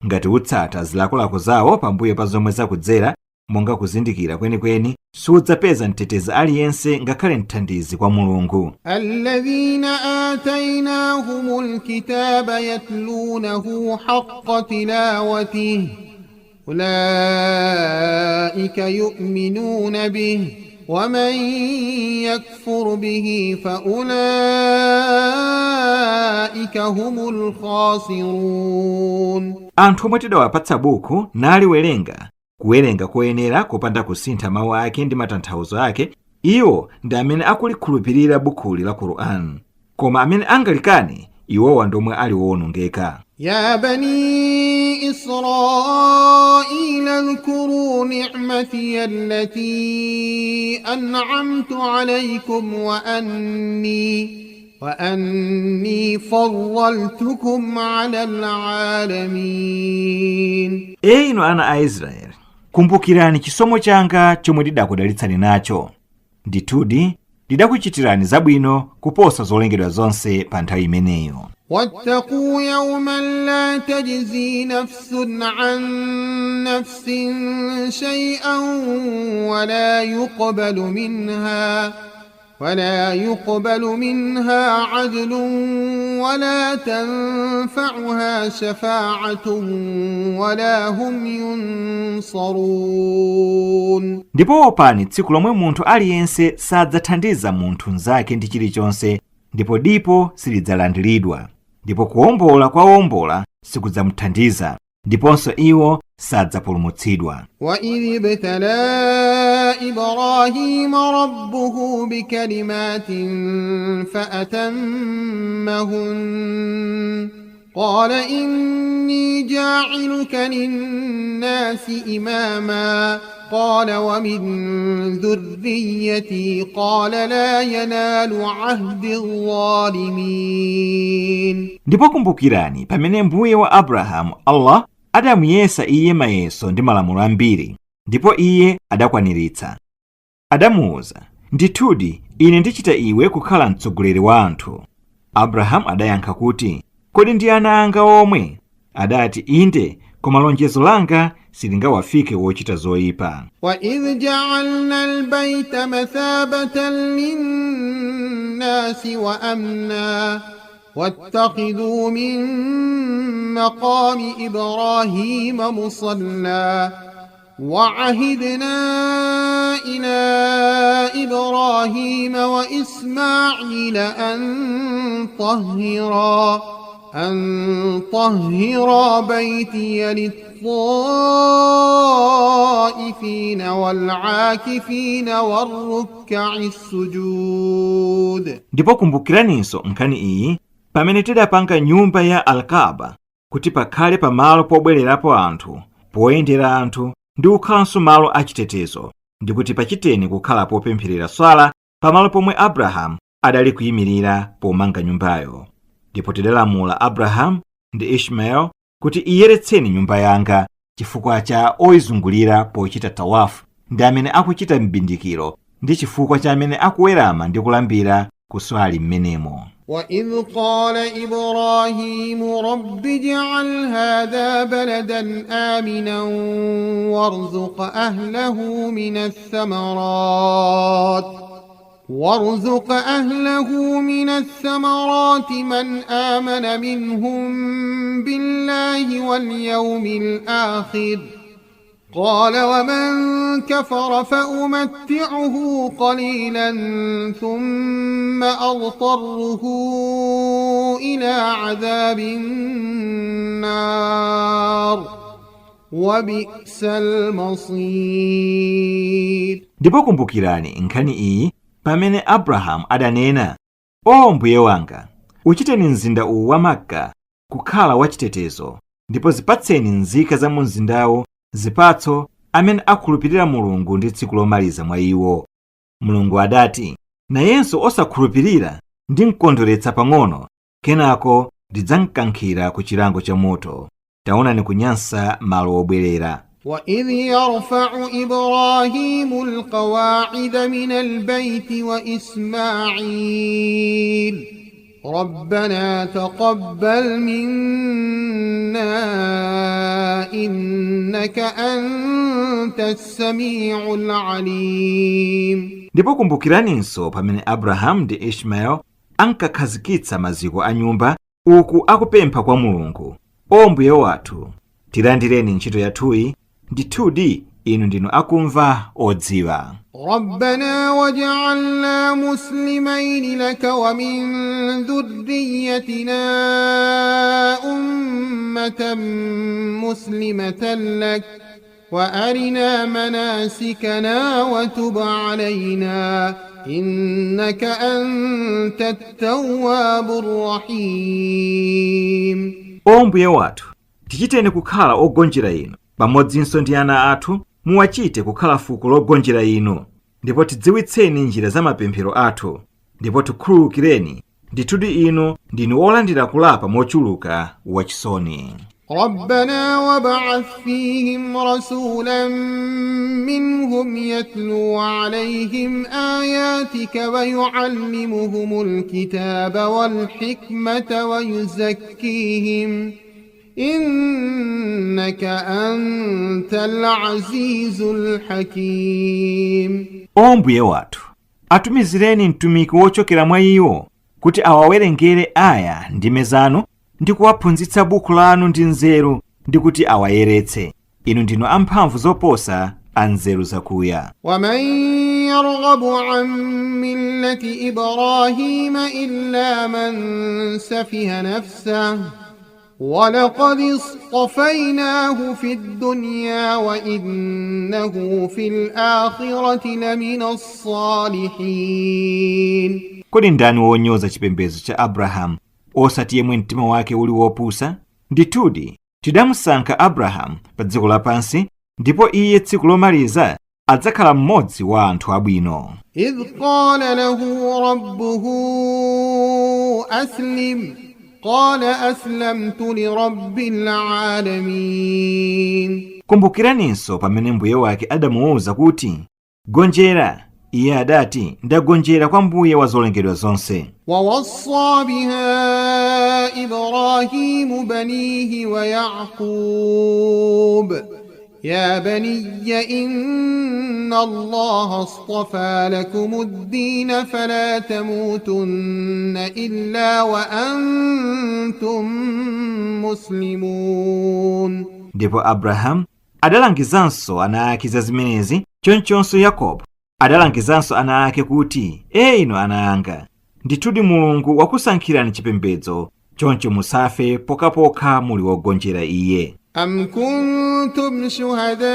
Ngati utsata zilakolako zawo pambuyo pa zomwe zakudzera monga kuzindikira kwenikweni, sudzapeza mtetezi aliyense ngakhale mthandizi kwa Mulungu. الذين آتيناهم الكتاب يتلونه حق تلاوته أولئك يؤمنون به ومن يكفر به فأولئك هم الخاسرون. Anthu omwe tidawapatsa buku naliwerenga kuwerenga koyenera kopanda kusintha mawu ake ndi matanthauzo ake, iwo ndi amene akulikhulupirira bukhuli la Qur'an, koma amene angalikane, iwowa ndomwe ali wowonongeka. يا بني إسرائيل اذكروا نعمتي التي أنعمت عليكم وأني فضلتكم على العالمين. E inu ana a Israeli, kumbukirani chisomo changa chomwe ndidakudalitsani nacho. Ndithudi ndidakuchitirani zabwino kuposa zolengedwa zonse pa nthawi imeneyo. واتقوا يوما لا تجزي نفس عن نفس شيئا ولا يقبل منها عدل ولا تنفعها شفاعة ولا هم ينصرون. Ndipo opani tsiku lomwe munthu aliyense sadzathandiza munthu mnzake ndi chilichonse, ndipo dipo silidzalandiridwa, ndipo kuwombola kwa wowombola sikudzamuthandiza, ndiponso iwo sadzapulumutsidwa. وإذ ابتلى إبراهيم ربه بكلمات فأتمهن قال إني جاعلك للناس إماما قال ومن ذريتي قال لا ينال عهدي الظالمين. Ndipo kumbukirani pamene mbuye wa Abrahamu, Allah, adamuyesa iye mayeso ndi malamulo ambiri, ndipo iye adakwaniritsa. Adamuwuza, ndithudi ine ndichita iwe kukhala mtsogoleri wa anthu. Abrahamu adayankha kuti, kodi ndi ana anga omwe? Adati, inde, koma lonjezo langa silingawafike wochita zoyipa. وإذ جعلنا البيت مثابة للناس وأمنا واتخذوا من مقام إبراهيم مصلى وعهدنا إلى إبراهيم وإسماعيل أن طهرا بيتي للطائفين والعاكفين والركع السجود. Ndipo kumbukiraninso nkhani iyi pamene tidapanga nyumba ya Alkaaba kuti pakhale pamalo pobwererapo anthu, poyendera anthu, ndi kukhalanso malo achitetezo, ndi kuti pachiteni kukhala popempherera swala pamalo pomwe Abrahamu adali kuyimirira pomanga nyumbayo. Ndipo tidalamula Abrahamu ndi Ishmael kuti, iyeretseni nyumba yanga chifukwa cha oyizungulira pochita tawafu ndi amene akuchita mbindikiro, ndi chifukwa cha amene akuwerama ndi kulambira kuswali m'menemo. وإذ قال إبراهيم رب اجعل هذا بلدا آمنا وارزق أهله من الثمرات من آمن منهم بالله واليوم الآخر قال ومن كفر فأمتعه قليلا ثم أضطره إلى عذاب النار وبئس المصير. Ndipo kumbukirani nkhani iyi pamene Abrahamu adanena, o mbuye wanga, uchiteni mzinda uwu wa Makka kukhala wachitetezo, ndipo zipatseni nzika za mu mzindawo. zipatso amene akhulupirira Mulungu ndi tsiku lomaliza mwa iwo. Mulungu adati, nayenso osakhulupirira ndimkondweretsa pang'ono, kenako ndidzamkankhira ku chilango cha moto. Taonani kunyansa malo obwerera. وإذ يرفع إبراهيم القواعد من البيت وإسماعيل ربنا تقبل منا إنك أنت السميع العليم. Ndipo kumbukiraninso pamene Abrahamu ndi Ishmael ankakhazikitsa maziko a nyumba uku akupempha kwa Mulungu, O Mbuye wathu, tilandireni ntchito yathuyi, ndithudi inu ndinu akumva odziwa. ربنا واجعلنا مسلمين لك ومن ذريتنا أمة مسلمة لك وأرنا مناسكنا وتب علينا إنك أنت التواب الرحيم. O Mbuye wathu, tichiteni kukhala ogonjera inu pamodzinso ndi ana athu, muwachite kukhala fuko logonjera inu, ndipo tidziwitseni njira za mapemphero athu, ndipo tikhululukireni, ndithudi inu ndinu olandira kulapa mochuluka wachisoni. ربنا وابعث فيهم رسولا منهم يتلو عليهم آياتك ويعلمهم الكتاب والحكمة ويزكيهم إنك أنت العزيز الحكيم. O Mbuye wathu, atumizireni mtumiki wochokera mwa iwo kuti awawerengere aya ndime zanu ndi kuwaphunzitsa buku lanu ndi nzeru ndi kuti awayeretse. Inu ndinu amphamvu zoposa anzeru zakuya. ومن يرغب عن ملة إبراهيم إلا من سفه نفسه ولقد اصطفيناه في الدنيا وإنه في الآخرة لمن الصالحين. Kodi ndani wonyoza chipembedzo cha Abrahamu osati yemwe mtima wake uli wopusa? Ndithudi tidamusankha Abrahamu pa dziko lapansi, ndipo iye tsiku lomaliza adzakhala mmodzi wa anthu abwino. إذ قال له ربه أسلم قال أسلمت لرب العالمين. Kumbukiraninso pamene mbuye wake adamuwuza kuti, gonjera, iye adati, ndagonjera kwa Mbuye wa zolengedwa zonse. ووصى بها إبراهيم بنيه ويعقوب يا بني إن الله اصطفى لكم الدين فلا تموتن إلا وأنتم مسلمون. Ndipo Abrahamu adalangizanso ana ake za zimenezi, chonchonso Yakobo adalangizanso ana ake kuti, e inu ana anga, ndithudi Mulungu wakusankhirani chipembedzo, choncho musafe pokhapokha muli wogonjera iye. أم كنتم شهداء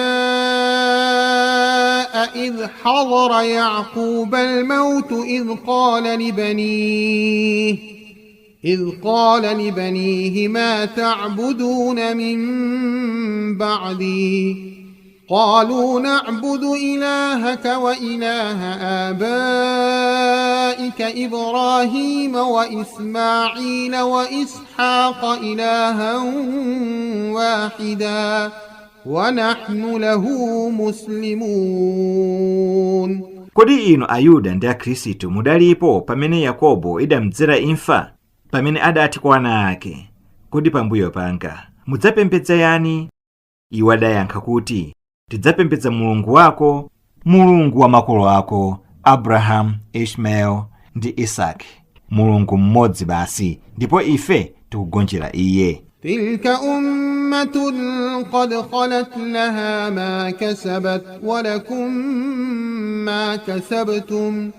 إذ حضر يعقوب الموت إذ قال لبنيه ما تعبدون من بعدي قالوا نعبد إلهك وإله آبائك إبراهيم وإسماعيل وإسحاق إلها واحدا ونحن له مسلمون. Kodi inu Ayuda ndi Akhristu mudalipo pamene Yakobo idamdzera imfa, pamene adati kwa ana ake, kodi pambuyo panga mudzapembedza yani? Iwo adayankha kuti, tidzapembedza Mulungu wako, Mulungu wa makolo ako, Abrahamu, Ishmael ndi Isake, Mulungu mmodzi basi, ndipo ife tikugonjera iye. تلك أمة قد خلت لها ما كسبت ولكم ما كسبتم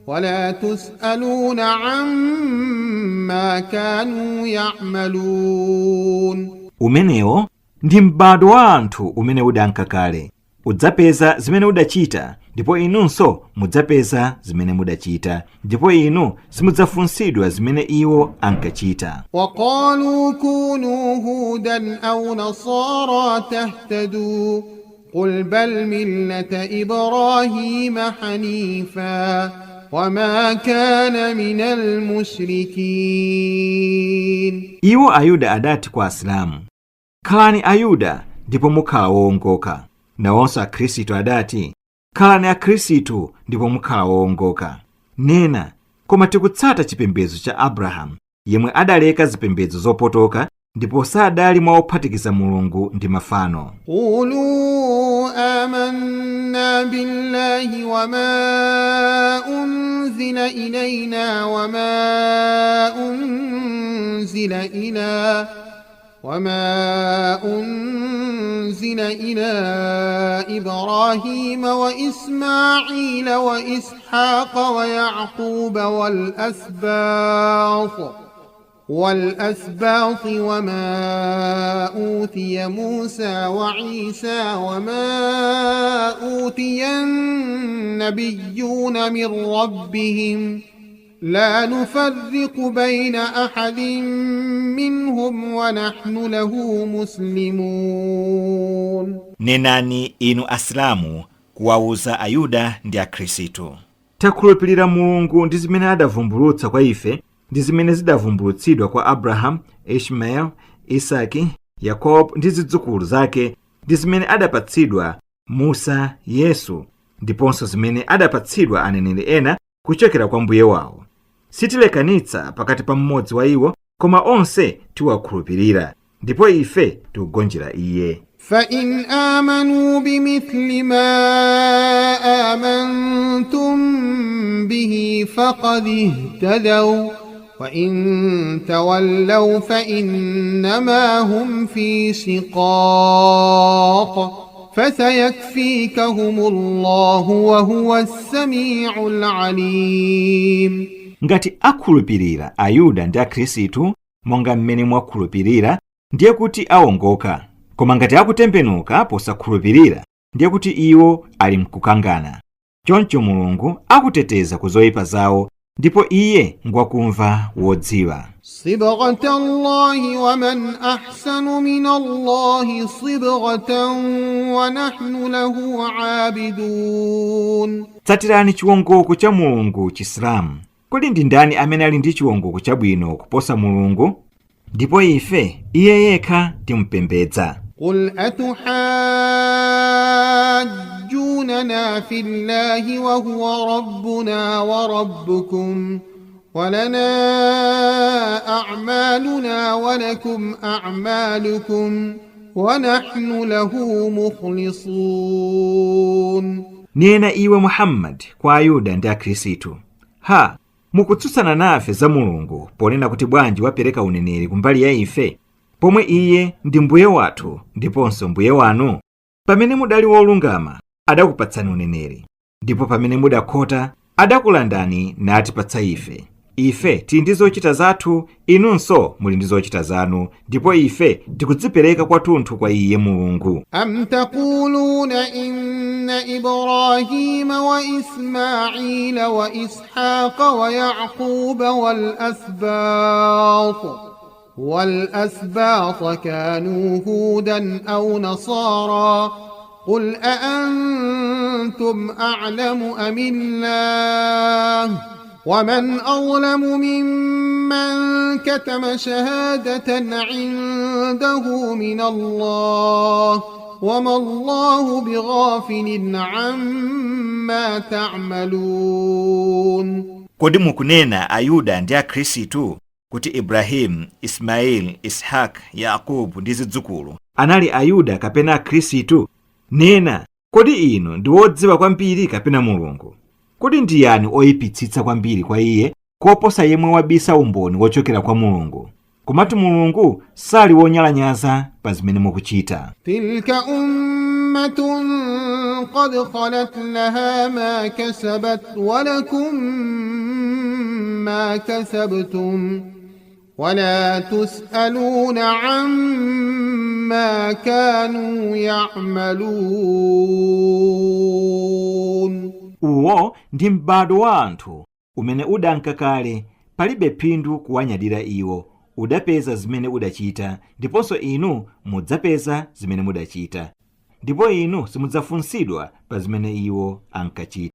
ولا تسألون عما كانوا يعملون. Umenewo ndi m'bado wa anthu umene udanka kale. Udzapeza zimene udachita, ndipo inunso mudzapeza zimene mudachita, ndipo inu simudzafunsidwa zimene iwo ankachita. وقالوا كونوا هودا أو نصارى تهتدوا قل بل ملة إبراهيم حنيفا وما كان من المشركين. Iwo Ayuda adati kwa Asilamu, khalani Ayuda ndipo mukhala wowongoka. Nawonso Akhristu adati, khalani Akhristu ndipo mukhala wowongoka. Nena, koma tikutsata chipembedzo cha Abrahamu, yemwe adaleka zipembedzo zopotoka ndipo sadali mwa ophatikiza Mulungu ndi mafano. قولوا آمنا بالله وما أنزل إلينا وما أنزل إلى إبراهيم وإسماعيل وإسحاق ويعقوب والأسباط وما أوتي موسى وعيسى وما أوتي النبيون من ربهم لا نفرق بين أحد منهم ونحن له مسلمون. Nenani inu Asilamu kuwauza Ayuda ndi Akhristu, takhulupirira Mulungu ndi zimene adavumbulutsa kwa ife ndi zimene zidavumbulutsidwa kwa Abrahamu, Ishmael, Isaki, Yakobo ndi zidzukulu zake, ndi zimene adapatsidwa Musa, Yesu, ndiponso zimene adapatsidwa aneneri ena kuchokera kwa mbuye wawo. Sitilekanitsa pakati pa mmodzi wa iwo, koma onse tiwakhulupirira, ndipo ife tikugonjera iye. فإن آمنوا بمثل ما آمنتم به فقد اهتدوا وإن تولوا فإنما هم في شقاق فسيكفيكهم الله وهو السميع العليم. Ngati akhulupirira Ayuda ndi Akhristu monga mmene mwakhulupirira, ndiye kuti awongoka. Koma ngati akutembenuka posakhulupirira, ndiye kuti iwo ali mkukangana. Choncho Mulungu akuteteza ku zoyipa zawo, ndipo iye ngwakumva wodziwa. صبغة الله ومن أحسن من الله صبغة ونحن له عابدون. Tsatirani chiwongoko cha Mulungu Chisilamu. Kodi ndi ndani amene ali ndi chiwongoko chabwino kuposa Mulungu? Ndipo ife iye yekha timpembedza. قل أتحاجوننا في الله وهو ربنا وربكم ولنا أعمالنا ولكم أعمالكم ونحن له مخلصون. Nena iwe Muhammad kwa Ayuda ndi Akhristu, ha, mukutsutsana nafe za Mulungu ponena kuti bwanji wapereka uneneri kumbali ya ife, pomwe iye ndi mbuye wathu ndiponso mbuye wanu. Pamene mudali wolungama adakupatsani uneneri, ndipo pamene mudakhota adakulandani natipatsa ife. Ife tili ndi zochita zathu, inunso muli ndi zochita zanu, ndipo ife tikudzipereka kwathunthu kwa iye Mulungu. أم تقولون إن إبراهيم وإسماعيل وإسحاق ويعقوب والأسباط كانوا هودا أو نصارى قل أأنتم أعلم أم الله ومن أظلم ممن كتم شهادة عنده من الله وما الله بغافل عما تعملون. Kodi mukunena Ayuda ndi Akhristu kuti Ibrahimu, Ismaili, Ishaq, Yakobo ndi zidzukulu anali Ayuda kapena Akhristu? Nena, kodi inu ndi wodziwa kwambiri kapena Mulungu? Kodi ndi yani oyipitsitsa kwambiri kwa iye koposa yemwe wabisa umboni wochokera kwa Mulungu? Komatu Mulungu sali wonyalanyaza pa zimene mukuchita. تلك أمة قد خلت لها ما كسبت ولكم ما كسبتم ولا تسألون عما كانوا يعملون. Uwo ndi m'bado wa anthu umene udanka kale, palibe phindu kuwanyadira iwo. Udapeza zimene udachita, ndiponso inu mudzapeza zimene mudachita, ndipo inu simudzafunsidwa pa zimene iwo ankachita.